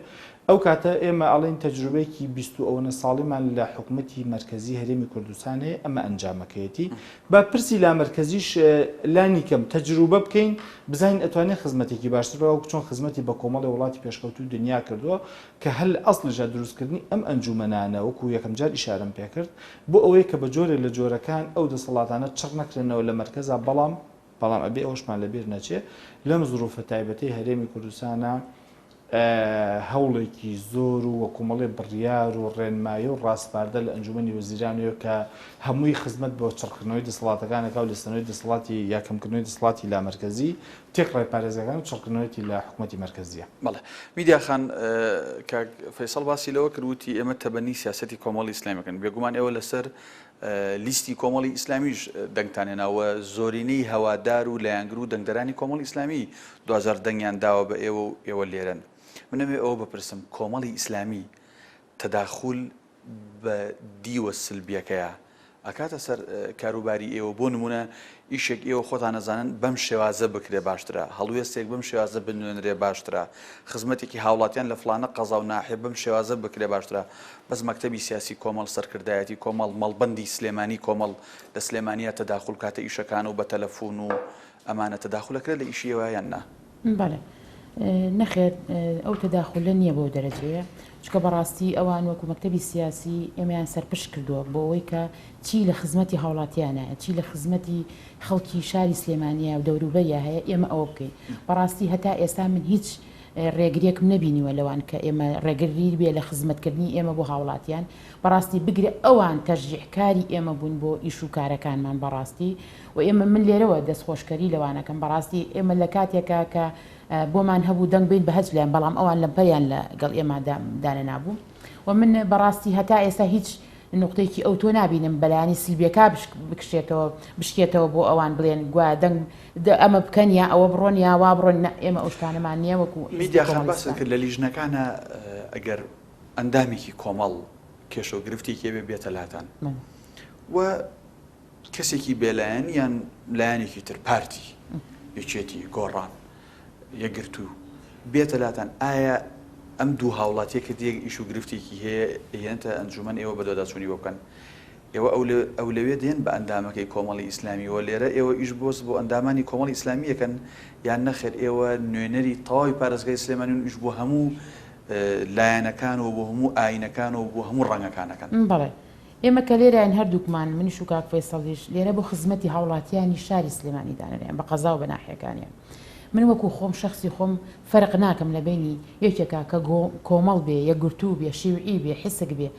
ئەو کاتە ئێمە ئەڵێین تەجروبەیەکی 20 و ئەوەنە ساڵیمان لە حکومەتی مەرکەزی هەرێمی کوردستان هەیە ئەمە ئەنجامەکەیەتی با پرسی لامەرکەزیش لانی کەم تەجروبە بکەین بزانین ئەتوانێ خزمەتێکی باشتر بکا وەکو چۆن خزمەتی بە کۆمەڵی وڵاتی پێشکەوتوو دنیا کردووە کە هەر لە ئەسڵیشدا دروستکردنی ئەم ئەنجومەنانە وەکو یەکەم جار ئیشارەم پێکرد بۆ ئەوەیە کە بە جۆرێک لە جۆرەکان ئەو دەسەڵاتانە چڕ نەکرێنەوە لە مەرکەزا بەڵام بەڵام ئەبێ ئەوەشمان لە بیر نەچێ لەم زروفە تایبەتەی هەرێمی کوردستانا هەوڵێکی زۆر و وەکومەڵێ بڕیار و ڕێنمایی و ڕاسپاردە لە ئەنجومەنی وەزیرانەوە کە هەمووی خزمەت بۆ چڕکردنەوەی دەسەڵاتەکانەکە و لەسەنەوەی دەسەڵاتی یا کەمکردنەوەی دەسەڵاتی لامەرکەزی تێکڕای پارێزگاکان و چڕکردنەوەیەتی لە حکومەتی مەرکەزییە. بەڵێ میدیا خان، کاک فەیسەڵ باسی لەوە کرد وتی ئێمە تەبەنی سیاسەتی کۆمەڵی ئیسلامی ئەکەن، بێگومان ئێوە لەسەر لیستی کۆمەڵی ئیسلامیش دەنگتان هێنا و زۆرینەی هەوادار و لایەنگر و دەنگدەرانی کۆمەڵی ئیسلامی دواجار دەنگیان داوە بە ئێوە و ئێوە لێرەن. من ئەمەوێ ئەوە بپرسم کۆمەڵی ئیسلامی تەداخول بە دیوە سلبیەکەیا ئەکاتە سەر کاروباری ئێوە بۆ نمونە ئیشێک ئێوە خۆتان ئەزانن بەم شێوازە بکرێ باشترە هەڵوێستێک بەم شێوازە بنوێنرێ باشترە خزمەتێکی هاوڵاتیان لە فڵانە قەزا و ناحیە بەم شێوازە بکرێ باشترە بەس مەکتەبی سیاسی کۆمەڵ سەرکردایەتی کۆمەڵ مەڵبەندی سلێمانی کۆمەڵ لە سلێمانیا تەداخول کاتە ئیشەکان و بە تەلەفون و ئەمانە تەداخول ئەکرێت لە ئیشی ئێوە یان نا؟ بەڵێ. نەخێر ئەو تەداخولە نییە بەو دەرەجەیە، چونکە بەڕاستی ئەوان وەکو مەکتەبی سیاسی ئێمەیان سەرپشک کردووە بۆ ئەوەی کە چی لە خزمەتی هاوڵاتیانایە، چی لە خزمەتی خەڵکی شاری سلێمانییە و دەوروبەریا هەیە ئێمە ئەوە بکەین. بەڕاستی هەتا ئێستا من هیچ ڕێگریەکم نەبینیوە لەوان کە ئێمە ڕێگری بێ لە خزمەتکردنی ئێمە بۆ هاوڵاتیان، بەڕاستی بگرە ئەوان تەشجیعکاری ئێمە بوون بۆ ئیش و کارەکانمان بەڕاستی و ئێمە من لێرەوە دەستخۆشکەری لەوان ئەکەم بەڕاستی ئێمە لە کاتێکا کە بۆمان هەبوو دەنگ بین بە هەچ لایەن بەڵام ئەوان لەمپەریان لە گەڵ ئێمە دانەنابوو و من بەڕاستی هەتا ئێستا هیچ نقطەیەکی ئەو تۆ نابینم بەلایانی سلبیەکە بکشێتەوە بشکێتەوە بۆ ئەوان بڵێن گوایە دەنگ ئەمە بکەن یا ئەوە بڕۆن یا وا بڕۆن نە ئێمە ئەو شتانەمان نییە وەکو میدیا خان باست کرد لە لیژنەکانە ئەگەر ئەندامێکی کۆمەڵ کێشە و گرفتێکی هەبێ بێتە لاتان و کەسێکی بێلایەن یان لایەنێکی تر پارتی یەکێتی گۆڕان یەکگرتوو بێتە لاتان ئایا ئەم دوو هاوڵاتیە کە دیەک ئیش و گرفتێکی هەیە هێنتە ئەنجومەن ئێوە بەدواداچوونی بۆ بکەن ئێوە ئەولەوێ دێن بە ئەندامەکەی کۆمەڵی ئیسلامی وە لێرە ئێوە ئیش بۆس بۆ ئەندامانی کۆمەڵی ئیسلامی ئەکەن یان نەخێر ئێوە نوێنەری تەواوی پارێزگای سلێمانین و ئیش بۆ هەموو لایەنەکان و بۆ هەموو ئاینەکان و بۆ هەموو ڕەنگەکان ئەکەن؟ بەڵێ ئێمە کە لێرەین هەردووکمان منیش و کاک فەیسەڵیش لێرە بۆ خزمەتی هاوڵاتیانی شاری سلێمانی دانرێن بە قەزا و بە ناحیەکانیان من وەکو خۆم شەخسی خۆم فەرق ناکەم لە بەینی یەکێکا کە کۆمەڵ بێ یەکگرتوو بێ شیوعی بێ حسک بێ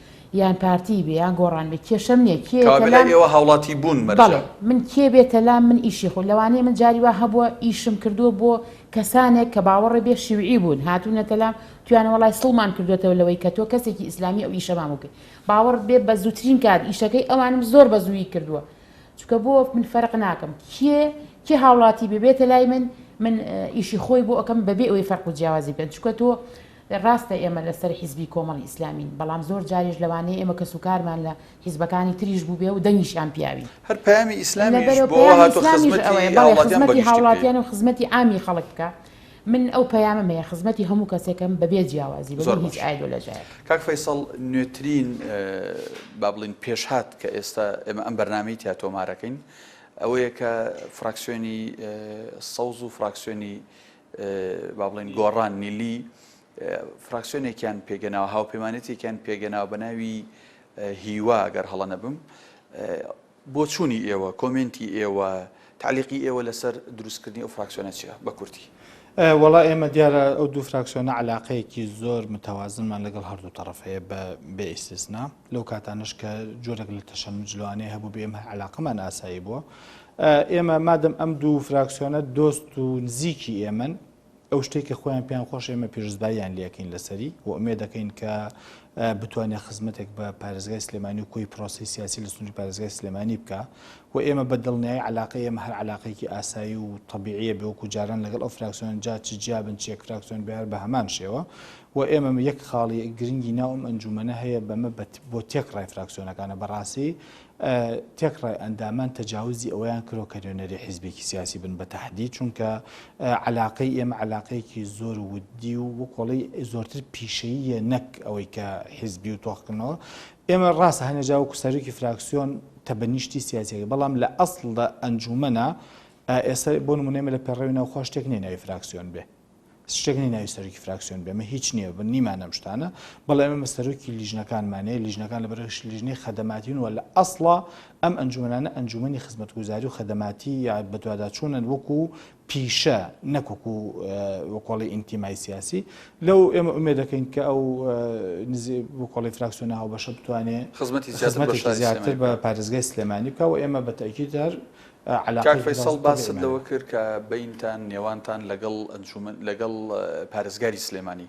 یان پارتی بێ یان گۆڕان بێ کێشەم نیە کێ کەوابێ یەتە لای لام ئێوە هاوڵاتی بوون مەرجە. بەڵێ من کێ بێتە لام من ئیشی خۆ لەوانەیە من جاری وا هەبووە ئیشم کردووە بۆ کەسانێک کە باوەڕێ بێ شیوعی بوون هاتوونەتە لام تویانە وەڵای سڵمان کردووەتەوە لەوەی کە تۆ کەسێکی ئیسلامی ئەو ئیشەمان بۆ بکەی باوەڕت بێ بە زووترین کات ئیشەکەی ئەوانم زۆر بە زوویی کردووە چونکە بۆ من فەرق ناکەم کێ کێ هاوڵاتی بێ بێتە لای من من ئیشی خۆی بۆ ئەکەم بەبێ ئەوەی فەرق و جیاوازی بکەن چونکە تۆ. ڕاستە ئێمە لەسەر حیزبی کۆمەڵی ئیسلامین، بەڵام زۆر جاریش لەوانەیە ئێمە کەسوکارمان لە حیزبەکانی تریش بووبێ و دەنگیشیان پیاوین. هەر پەیامی ئیسلامیش لەبەرئەوە بۆ ئەوە پەیامی هاتووە ئیسلامیش خزمەتی ئەوەیە، بەڵێ هاوڵاتیان بە خزمەتی گشتی بکەی. هاوڵاتیان و خزمەتی عامی خەڵک بکا. من ئەو پەیامەم هەیە، خزمەتی هەموو کەسێکم بەبێ جیاوازی، بەبێ زۆر هیچ باشە. ئایدۆلۆژیایەک. کاک فەیسەڵ نوێترین با بڵێین پێشهات کە ئێستا ئێمە ئەم بەرنامەی تیا تۆمارەکەین ئەوەیە کە فراکسیۆنی سەوز و فراکسیۆنی با بڵێین گۆڕان نیلی فراکسیۆنێکیان پێگەناوە هاوپەیمانێتێکیان پێگەناوە بە ناوی هیوا گەر هەڵە نەبم بۆچوونی ئێوە کۆمێنتی ئێوە تعلیقی ئێوە لەسەر دروستکردنی ئەو فراکسیۆنە چییە بە کورتی؟ وەڵا ئێمە دیارە ئەو دوو فراکسیۆنە علاقەیەکی زۆر متوازنمان لەگەڵ هەردوو تەڕەف هەیە بە بێ ئیستیسنا لەو کاتانەش کە جۆرێک لە تەشەنوج لەوانەیە هەبوو بێ ئێمە علاقەمان ئاسایی بووە ئێمە مادەم ئەم دوو فراکسیۆنە دۆست و نزیکی ئێمەن ئەو شتەی کە خۆیان پێیان خۆشە ئێمە پیرۆزباییان لێ ئەکەین لەسەری و ئومێد دەکەین کە بتوانێت خزمەتێک بە پارێزگای سلێمانی و کۆی پرۆسەی سیاسی لە سنووری پارێزگای سلێمانی بکا و ئێمە بە دڵنیایی عەلاقەی ئێمە هەر عەلاقەیەکی ئاسایی و تەبیعیە بێ وەکو جاران لەگەڵ ئەو فراکسیۆن جا چ جیا بن چ یەک فراکسیۆن بێ هەر بە هەمان شێوە و ئێمە یەک خاڵی گرنگی ناو ئەم ئەنجومەنە هەیە بەمە بۆ تێکڕای فراکسیۆنەکانە بەڕاستی تێکڕای ئەندامان تەجاوزی ئەوەیان کردوە کە نوێنەری حیزبێکی سیاسی بن بە تەحدید چونکە عەلاقەی ئێمە عەلاقەیەکی زۆر ودی و وەکۆڵی زۆرتر پیشەییە نەک ئەوەی کە حیزبی و تۆخکردنەوە ئێمە ڕاستە هەنێ جا وەکو سەرۆکی فراکسیۆن تەبەنیشتی سیاسیەکە بەڵام لە ئەسڵدا ئەنجومەنە ئێستا بۆ نمونە ئێمە لە پەیڕەوی ناوخۆ شتێک نیە ناوی فراکسیۆن بێ شتێک نیە ناوی سەرۆکی فراکسیۆن بێ، ئەمە هیچ نییە، نیمانە ئەم شتانە، بەڵێ ئەمە سەرۆکی لیژنەکانمان هەیە، لیژنەکان لەبەر لیژنەی خەدەماتین و لە ئەسڵا ئەم ئەنجومەنانە ئەنجومەنی خزمەتگوزاری و خەدەماتی یا بەدواداچوونن وەکو پیشە نەک وەکو وەکۆڵی ئینتیمای سیاسی لەو ئێمە ئومێد دەکەین کە ئەو وەکۆڵی فراکسیۆنە هاوبەشە بتوانێ خزمەتی زیاتر بە خزمەتێکی شاری زیاتر سلێمانی بە بکات. پارێزگای سلێمانی بکا و ئێمە بە تەئکید هەر کاک عەلاقەیەکی فەیسەڵ ڕاست باست تەبیعیمان لەوە هەیە. کرد کە بەینتان نێوانتان لەگەڵ ئەنجومەن لەگەڵ پارێزگاری سلێمانی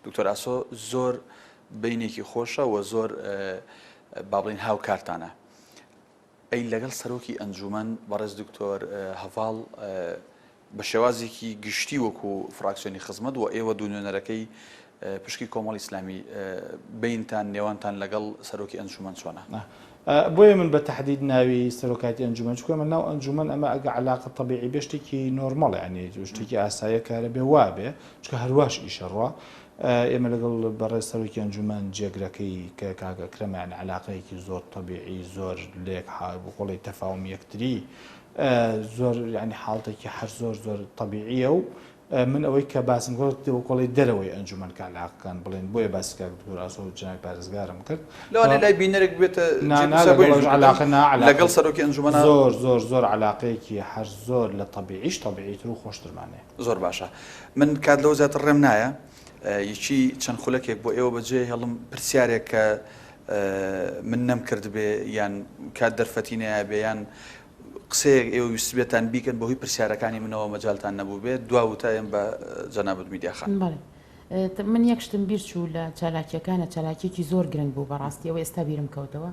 دکتۆر ئاسۆ زۆر بەینێکی خۆشە و زۆر با بڵێین هاوکارتانە ئەی لەگەڵ سەرۆکی ئەنجومەن بەڕێز دکتۆر هەڤاڵ بە شێوازێکی گشتی وەکو فراکسیۆنی خزمەت و ئێوە دوو نوێنەرەکەی پشکی کۆمەڵی ئیسلامی بەینتان نێوانتان لەگەڵ سەرۆکی ئەنجومەن چۆنە؟ بۆیە من بە تەحدید ناوی سەرۆکایەتی ئەنجومەن چونکە ئەمە ناو ئەنجومەن ئەمە ئەگە عەلاقە تەبیعی بێ شتێکی نۆرمەڵە یانی شتێکی ئاساییە کە هەرە بێ وا بێ چونکە هەرواش ئیشە ڕوا ئێمە لەگەڵ بەڕێز سەرۆکی ئەنجومەن جێگرەکەی کە کاک ئەکرەمە یانی عەلاقەیەکی زۆر تەبیعی زۆر لێک بۆڵی تەفاومی یەکتری زۆر یانی حاڵتێکی هەر زۆر زۆر تەبیعیە و من ئەوەی کە باسم کرد وەکۆڵی دەرەوەی ئەنجومەن کە عەلاقەکان بڵێن بۆیە باسی کاک دکتۆر ئاسۆ و جەنابی پارێزگارم کرد لەوانەیە لای بینەرێک ببێتە نا جێی نا پرسیار لەگەڵ بۆیە ئەوش عەلاقە نا عەلاقە لەگەڵ سەرۆکی ئەنجومەنە زۆر زۆر زۆر عەلاقەیەکی هەر زۆر لە تەبیعیش تەبیعیتر و خۆشترمان هەیە. زۆر باشە من کات لەوە زیاتر ڕێم نایە یەکی چەند خولەکێک بۆ ئێوە بەجێ هێڵم پرسیارێک کە من نەمکردبێ یان کات دەرفەتی نەیابێ یان قسەیەک ئێوە ویستبێتان بیکەن بەهۆی پرسیارەکانی منەوە مەجالتان نەبووبێت دوا وتە ئێم بە جەنابت میدیا خان. بەڵێ من یەک شتم بیر چوو لە چالاکیەکانە چالاکیەکی زۆر گرنگ بوو بەڕاستی ئەوە ئێستا بیرم کەوتەوە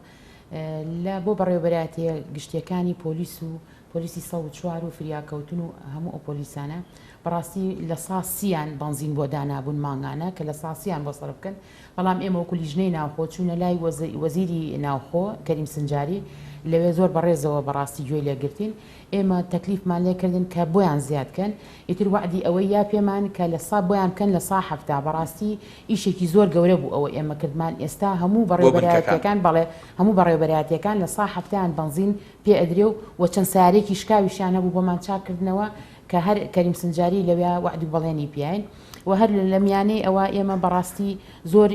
لە بۆ بەڕێوەبەرایەتیە گشتیەکانی پۆلیس و پۆلیسی 104 و فریاکەوتن و هەموو ئەو پۆلیسانە بەڕاستی لە سا سیان بەنزین بۆ دانابوون مانگانە کە لە سا سیان بۆ سەرف بکەن بەڵام ئێمە وەکو لیژنەی ناوخۆ چوونە لای وەزیری ناوخۆ کەریم سنجاری لەوێ زۆر بەڕێزەوە بەڕاستی گوێی لێگرتین ئێمە تەکلیفمان لێکردن کە بۆیان زیاد کەن ئیتر وەعدی ئەوەی یا پێمان کە لە سا بۆیان بکەن لە سا 70 بەڕاستی ئیشێکی زۆر گەورە بوو ئەوە ئێمە کردمان ئێستا هەموو بۆ بنکەکان. بەڕێوەبەرایەتیەکان بەڵێ هەموو بەڕێوەبەرایەتیەکان لە سا حەفتایان بەنزین پێ ئەدرێ و وە چەند سەیارەیەکی شکاویشیان هەبوو بۆمان چاک کردنەوە کە هەر کەریم سنجاری لەویا وەعد و بەڵێنی پیاین و هەر لە میانەی ئەوە ئێمە بەڕاستی زۆر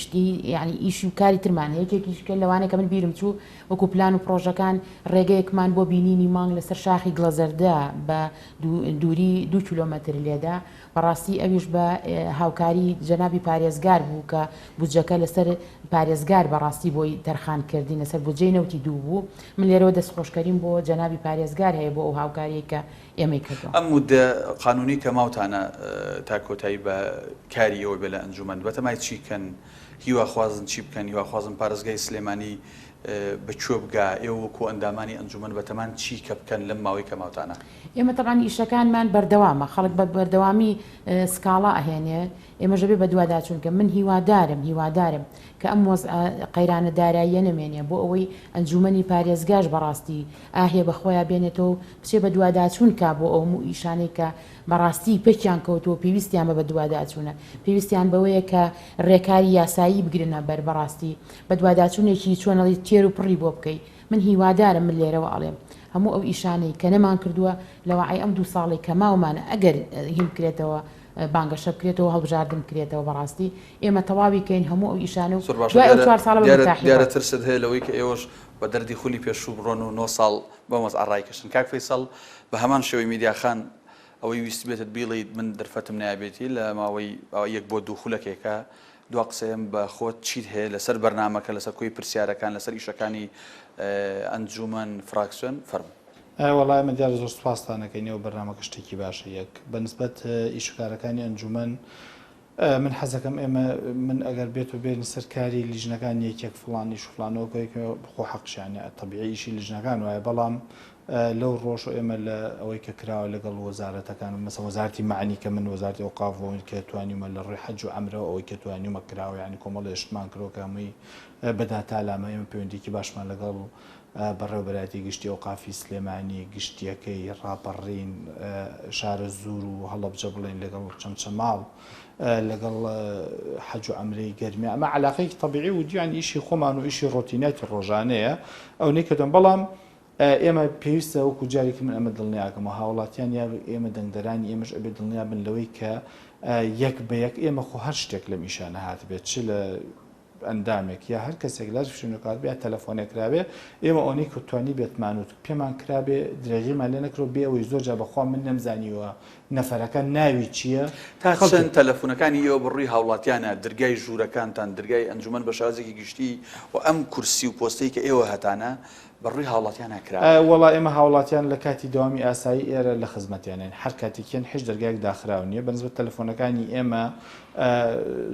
شتی یعنی ئیشی و کاری ترمان هەیە یەکێکیش کە لەوانەیە کە من بیرم چوو وەکو پلان و پڕۆژەکان ڕێگەیەکمان بۆ بینینی مانگ لەسەر شاخی گڵەزەردە بە دووری دوو کیلۆمەتر لێدا بەڕاستی ئەویش بە هاوکاری جەنابی پارێزگار بوو کە بودجەکە لەسەر پارێزگار بەڕاستی بۆی تەرخان کردین لەسەر بودجەی نەوتی دوو بوو من لێرەوە دەستخۆشکەریم بۆ جەنابی پارێزگار هەیە بۆ ئەو هاوکاریەی کە ئێمەی کردووە. ئەم موددە قانونی کە ماوتانە تا کۆتایی بە کاری ئێوە بێ لە ئەنجومەن بەتەمای چی کەن؟ هیواخوازن چی بکەن؟ هیواخوازن پارێزگای سلێمانی بە کوێ بگا؟ ئێوە وەکو ئەندامانی ئەنجومەن بەتەمان چی کە بکەن لەم ماوەی کە ماوتانە؟ ئێمە تەبعەن ئیشەکانمان بەردەوامە، خەڵک بە بەردەوامی سکاڵا ئەهێنێ، ئێمەش ئەبێ بەدواداچوون کەم، من هیوادارم هیوادارم کە ئەم وەزعە قەیرانە داراییە نەمێنێ بۆ ئەوەی ئەنجومەنی پارێزگاش بەڕاستی ئاهێ بە خۆیا بێنێتەوە و بچێ بەدواداچوون کا بۆ ئەو هەموو ئیشانەی کە بەڕاستی پەکیان کەوتووە و پێویستیان بە بەدواداچوونە، پێویستیان بەوەیە کە رێکاری یاسایی بگرنە بەر بەڕاستی بەدواداچوونێکی چۆن ئەڵێی تێر و پڕی بۆ بکەی من هیوادارم من لێرەوە ئەڵێم هەموو ئەو ئیشانەی کە نەمان کردووە لە وەعی ئەم دوو ساڵەی کە ماومانە ئەگەر هین بکرێتەوە بانگەشە بکرێتەوە هەڵبژاردن بکرێتەوە بەڕاستی ئێمە تەواوی کەین هەموو ئەو ئیشانە و زۆر باشە دوای ئەو دیارە چوار ساڵە بە دیارە مورتاحی دیارە ڕۆین. ترست هەیە لەوەی کە ئێوەش بە دەردی خولی پێشوو بڕۆن و نۆ ساڵ بەم وەزعە ڕایکەشن. کاک فەیسەڵ بە هەمان شێوەی میدیا خان ئەوەی ویستبێتت بیڵێیت من دەرفەتم نایابێتی لە ماوەی یەک بۆ دوو خولەکێکە دوا قسەیەم بە خۆت چیت هەیە لەسەر بەرنامەکە لەسەر کۆی پرسیارەکان لەسەر ئیشەکانی ئەنجومەن فراکسیۆن فەرموو. ئەی وەڵا ئێمە دیارە زۆر سوپاستان ئەکەین ئێوە بەرنامەکە شتێکی باشە یەک بە نسبەت ئیش و کارەکانی ئەنجومەن من حەزەکەم ئێمە من ئەگەر بێت و بێن سەر کاری لیژنەکان یەکێک فڵان ئیش و فڵانەوە خۆ حەقشیانە تەبیعی ئیشی لیژنەکان وایە بەڵام لەو ڕۆژ ئێمە لە ئەوەی کە کراوە لەگەڵ وەزارەتەکان مەسە وەزارتی معنی کە من وەزارتی ئەوقاف بۆین کە توانیومە لە ڕووی حەج و عەمرەوە ئەوەی کە توانیومە کراوە یعنی کۆمەڵێ شتمان کردوە کە هەمووی بە داتا لامە ئێمە پەیوەندیکی باشمان لەگەڵ بەڕێوەبەرایەتی گشتی ئەوقافی سلێمانی، گشتییەکەی، ڕاپەڕین، شارەزوور و هەڵەبجە بڵێین لەگەڵ چەمچەماڵ، لەگەڵ حەج و عەمرەی گەرمیان، ئەمە عەلاقەیەکی تەبیعی و دیان ئیشی خۆمان و ئیشی ڕۆتیناتی ڕۆژانەیە ئەونەی کردم بەڵام ئێمە پێویستە وەکو جارێکی من ئەمە دڵنیاکەمەوە هاوڵاتیان یا ئێمە دەنگدەرانی ئێمەش ئەبێ دڵنیا بن لەوەی کە یەک بە یەک ئێمە خۆ هەر شتێک لەم ئیشانە هاتبێت چ لە ئەندامێک یا هەر کەسێک لە هەر شوێنێک هاتبێ یا تەلەفۆنێک کرابێ ئێمە ئەوەنەی کە توانیبێتمان و پێمان کرابێ درێغیمان لێ نەکرەوە بێ ئەوەی زۆر جار بەخوا من نەمزانیوە نەفەرەکە ناوی چییە تا خەڵکی چەند تەلەفونەکانی ئێوە بە ڕووی هاوڵاتیانە، درگای ژوورەکانتان، درگای ئەنجومەن بە شێوازێکی گشتی و ئەم کورسی و پۆستەی کە ئێوە هەتانە بە ڕووی هاوڵاتیانا کراوەیە؟ وەڵا ئێمە هاوڵاتیان لە کاتی دەوامی ئاسایی ئێرە لە خزمەتیانین هەر کاتێکیان هیچ دەرگایەک داخراو نییە بە نسبەت تەلەفۆنەکانی ئێمە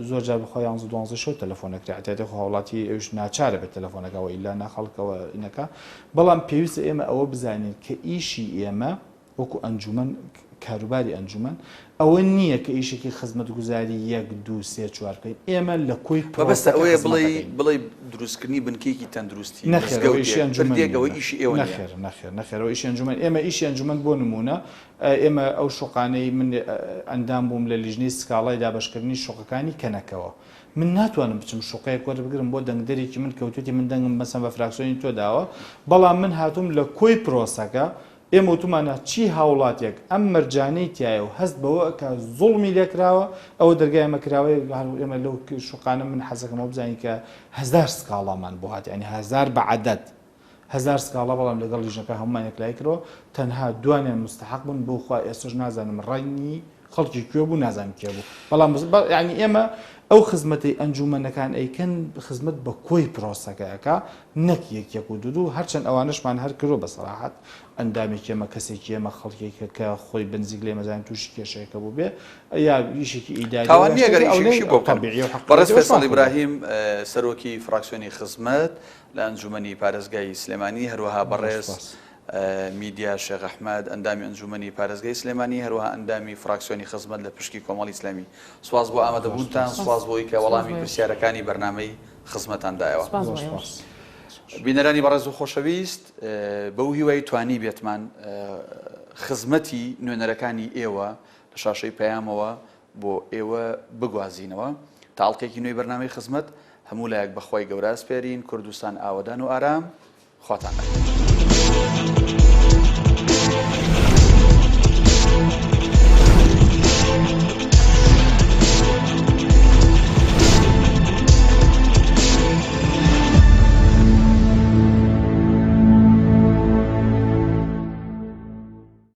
زۆر جار بەخوا یانزە دوانزەی شەو تەلەفۆن ئەکرێ عەتیادی خۆ هاوڵاتی ئەویش ناچارە بێت تەلەفۆنەکە وە ئیلا نا خەڵکەوە ئینەکا بەڵام پێویستە ئێمە ئەوە بزانین کە ئیشی ئێمە وەکو ئەنجومەن کاروباری ئەنجومەن ئەوە نییە کە ئیشێکی خزمەتگوزاری یەک دوو سێ چوار بکەین ئێمە لە کۆی مەبەستە پرۆسەکە ئەوەیە خزمەت بڵێی ئەکەین. بڵێی دروستکردنی بنکەیەکی تەندروستی نەخێر ئەوە ئیشی مزگەوتێک ئەنجومەن پردێک نییە ئەوە ئیشی ئێوە نییە. نەخێر نەخێر نەخێر ئەوە ئیشی ئەنجومەن ئێمە ئیشی ئەنجومەن بۆ نموونە ئێمە ئەو شوقانەی من ئەندام بووم لە لیژنەی سکاڵای دابەشکردنی شوقەکانی کەنەکەوە من ناتوانم بچم شوقەیەک وەربگرم بۆ دەنگدەرێکی من کەوتوێتی من دەنگم مەسەن بە فراکسیۆنی تۆ داوە بەڵام من هاتووم لە کۆی پرۆسەکە ئێمە وتومانە چی هاوڵاتیەک ئەم مەرجانەی تیایە و هەست بەوە ئەکا زوڵمی لێکراوە ئەوە دەرگای ئێمە کراوەیە هەر ئێمە لەو شوقانە من حەزەکەم ئەوە بزانی کە هەزار سکاڵامان بۆ هات یانی هەزار بە عەدەد هەزار سکاڵا بەڵام لەگەڵ لیژنەکە هەموومان یەکلایی کردەوە تەنها دوانیان مستحق بوون بۆ خوا ئێستەش نازانم ڕەنگی خەڵکی کوێ بوو نازانم کێ بوو بەڵام یعنی ئێمە ئەو خزمەتەی ئەنجومەنەکان ئەیکەن خزمەت بە کۆی پرۆسەکە ئەکا نەک یەک یەک و دوو دوو هەرچەند ئەوانەشمان هەر کردووە بە سەراحەت ئەندامێکی ئێمە کەسێکی ئێمە خەڵکێکە کە خۆی بە نزیک لێ مەزانین تووشی کێشەیەکە بوو بێ یا ئیشێکی ئیداری تاوان نییە گەر ئیشێکیشی بۆ بکەن. تەبیعی و حەقی بەڕێز ئەوەشمان فەیسەڵ کردووە. ئیبراهیم سەرۆکی فراکسیۆنی خزمەت لە ئەنجومەنی پارێزگای سلێمانی، هەروەها زۆر بەڕێز سوپاس. میدیا شێخ ئەحمەد، ئەندامی ئەنجوومەنی پارێزگای سلێمانی، هەروەها ئەندامی فراکسیۆنی خزمەت لە پشکی کۆمەڵی ئیسلامی. سوپاس بۆ ئامادەبوونتان، سوپاس بۆ ئەوەی کە وەڵامی پرسیارەکانی بەرنامەی خزمەتان دایەوە. بینەرانی بەڕێز و خۆشەویست، بەو هیوای توانیبێتمان خزمەتی نوێنەرەکانی ئێوە لە شاشەی پەیامەوە بۆ ئێوە بگوازینەوە. تا ئەڵقەیەکی نوێی بەرنامەی خزمەت، هەموو لایەک بە خوای گەورە ئەسپێرین، کوردستان ئاوەدان و ئارام. خواتان لەگەڵ.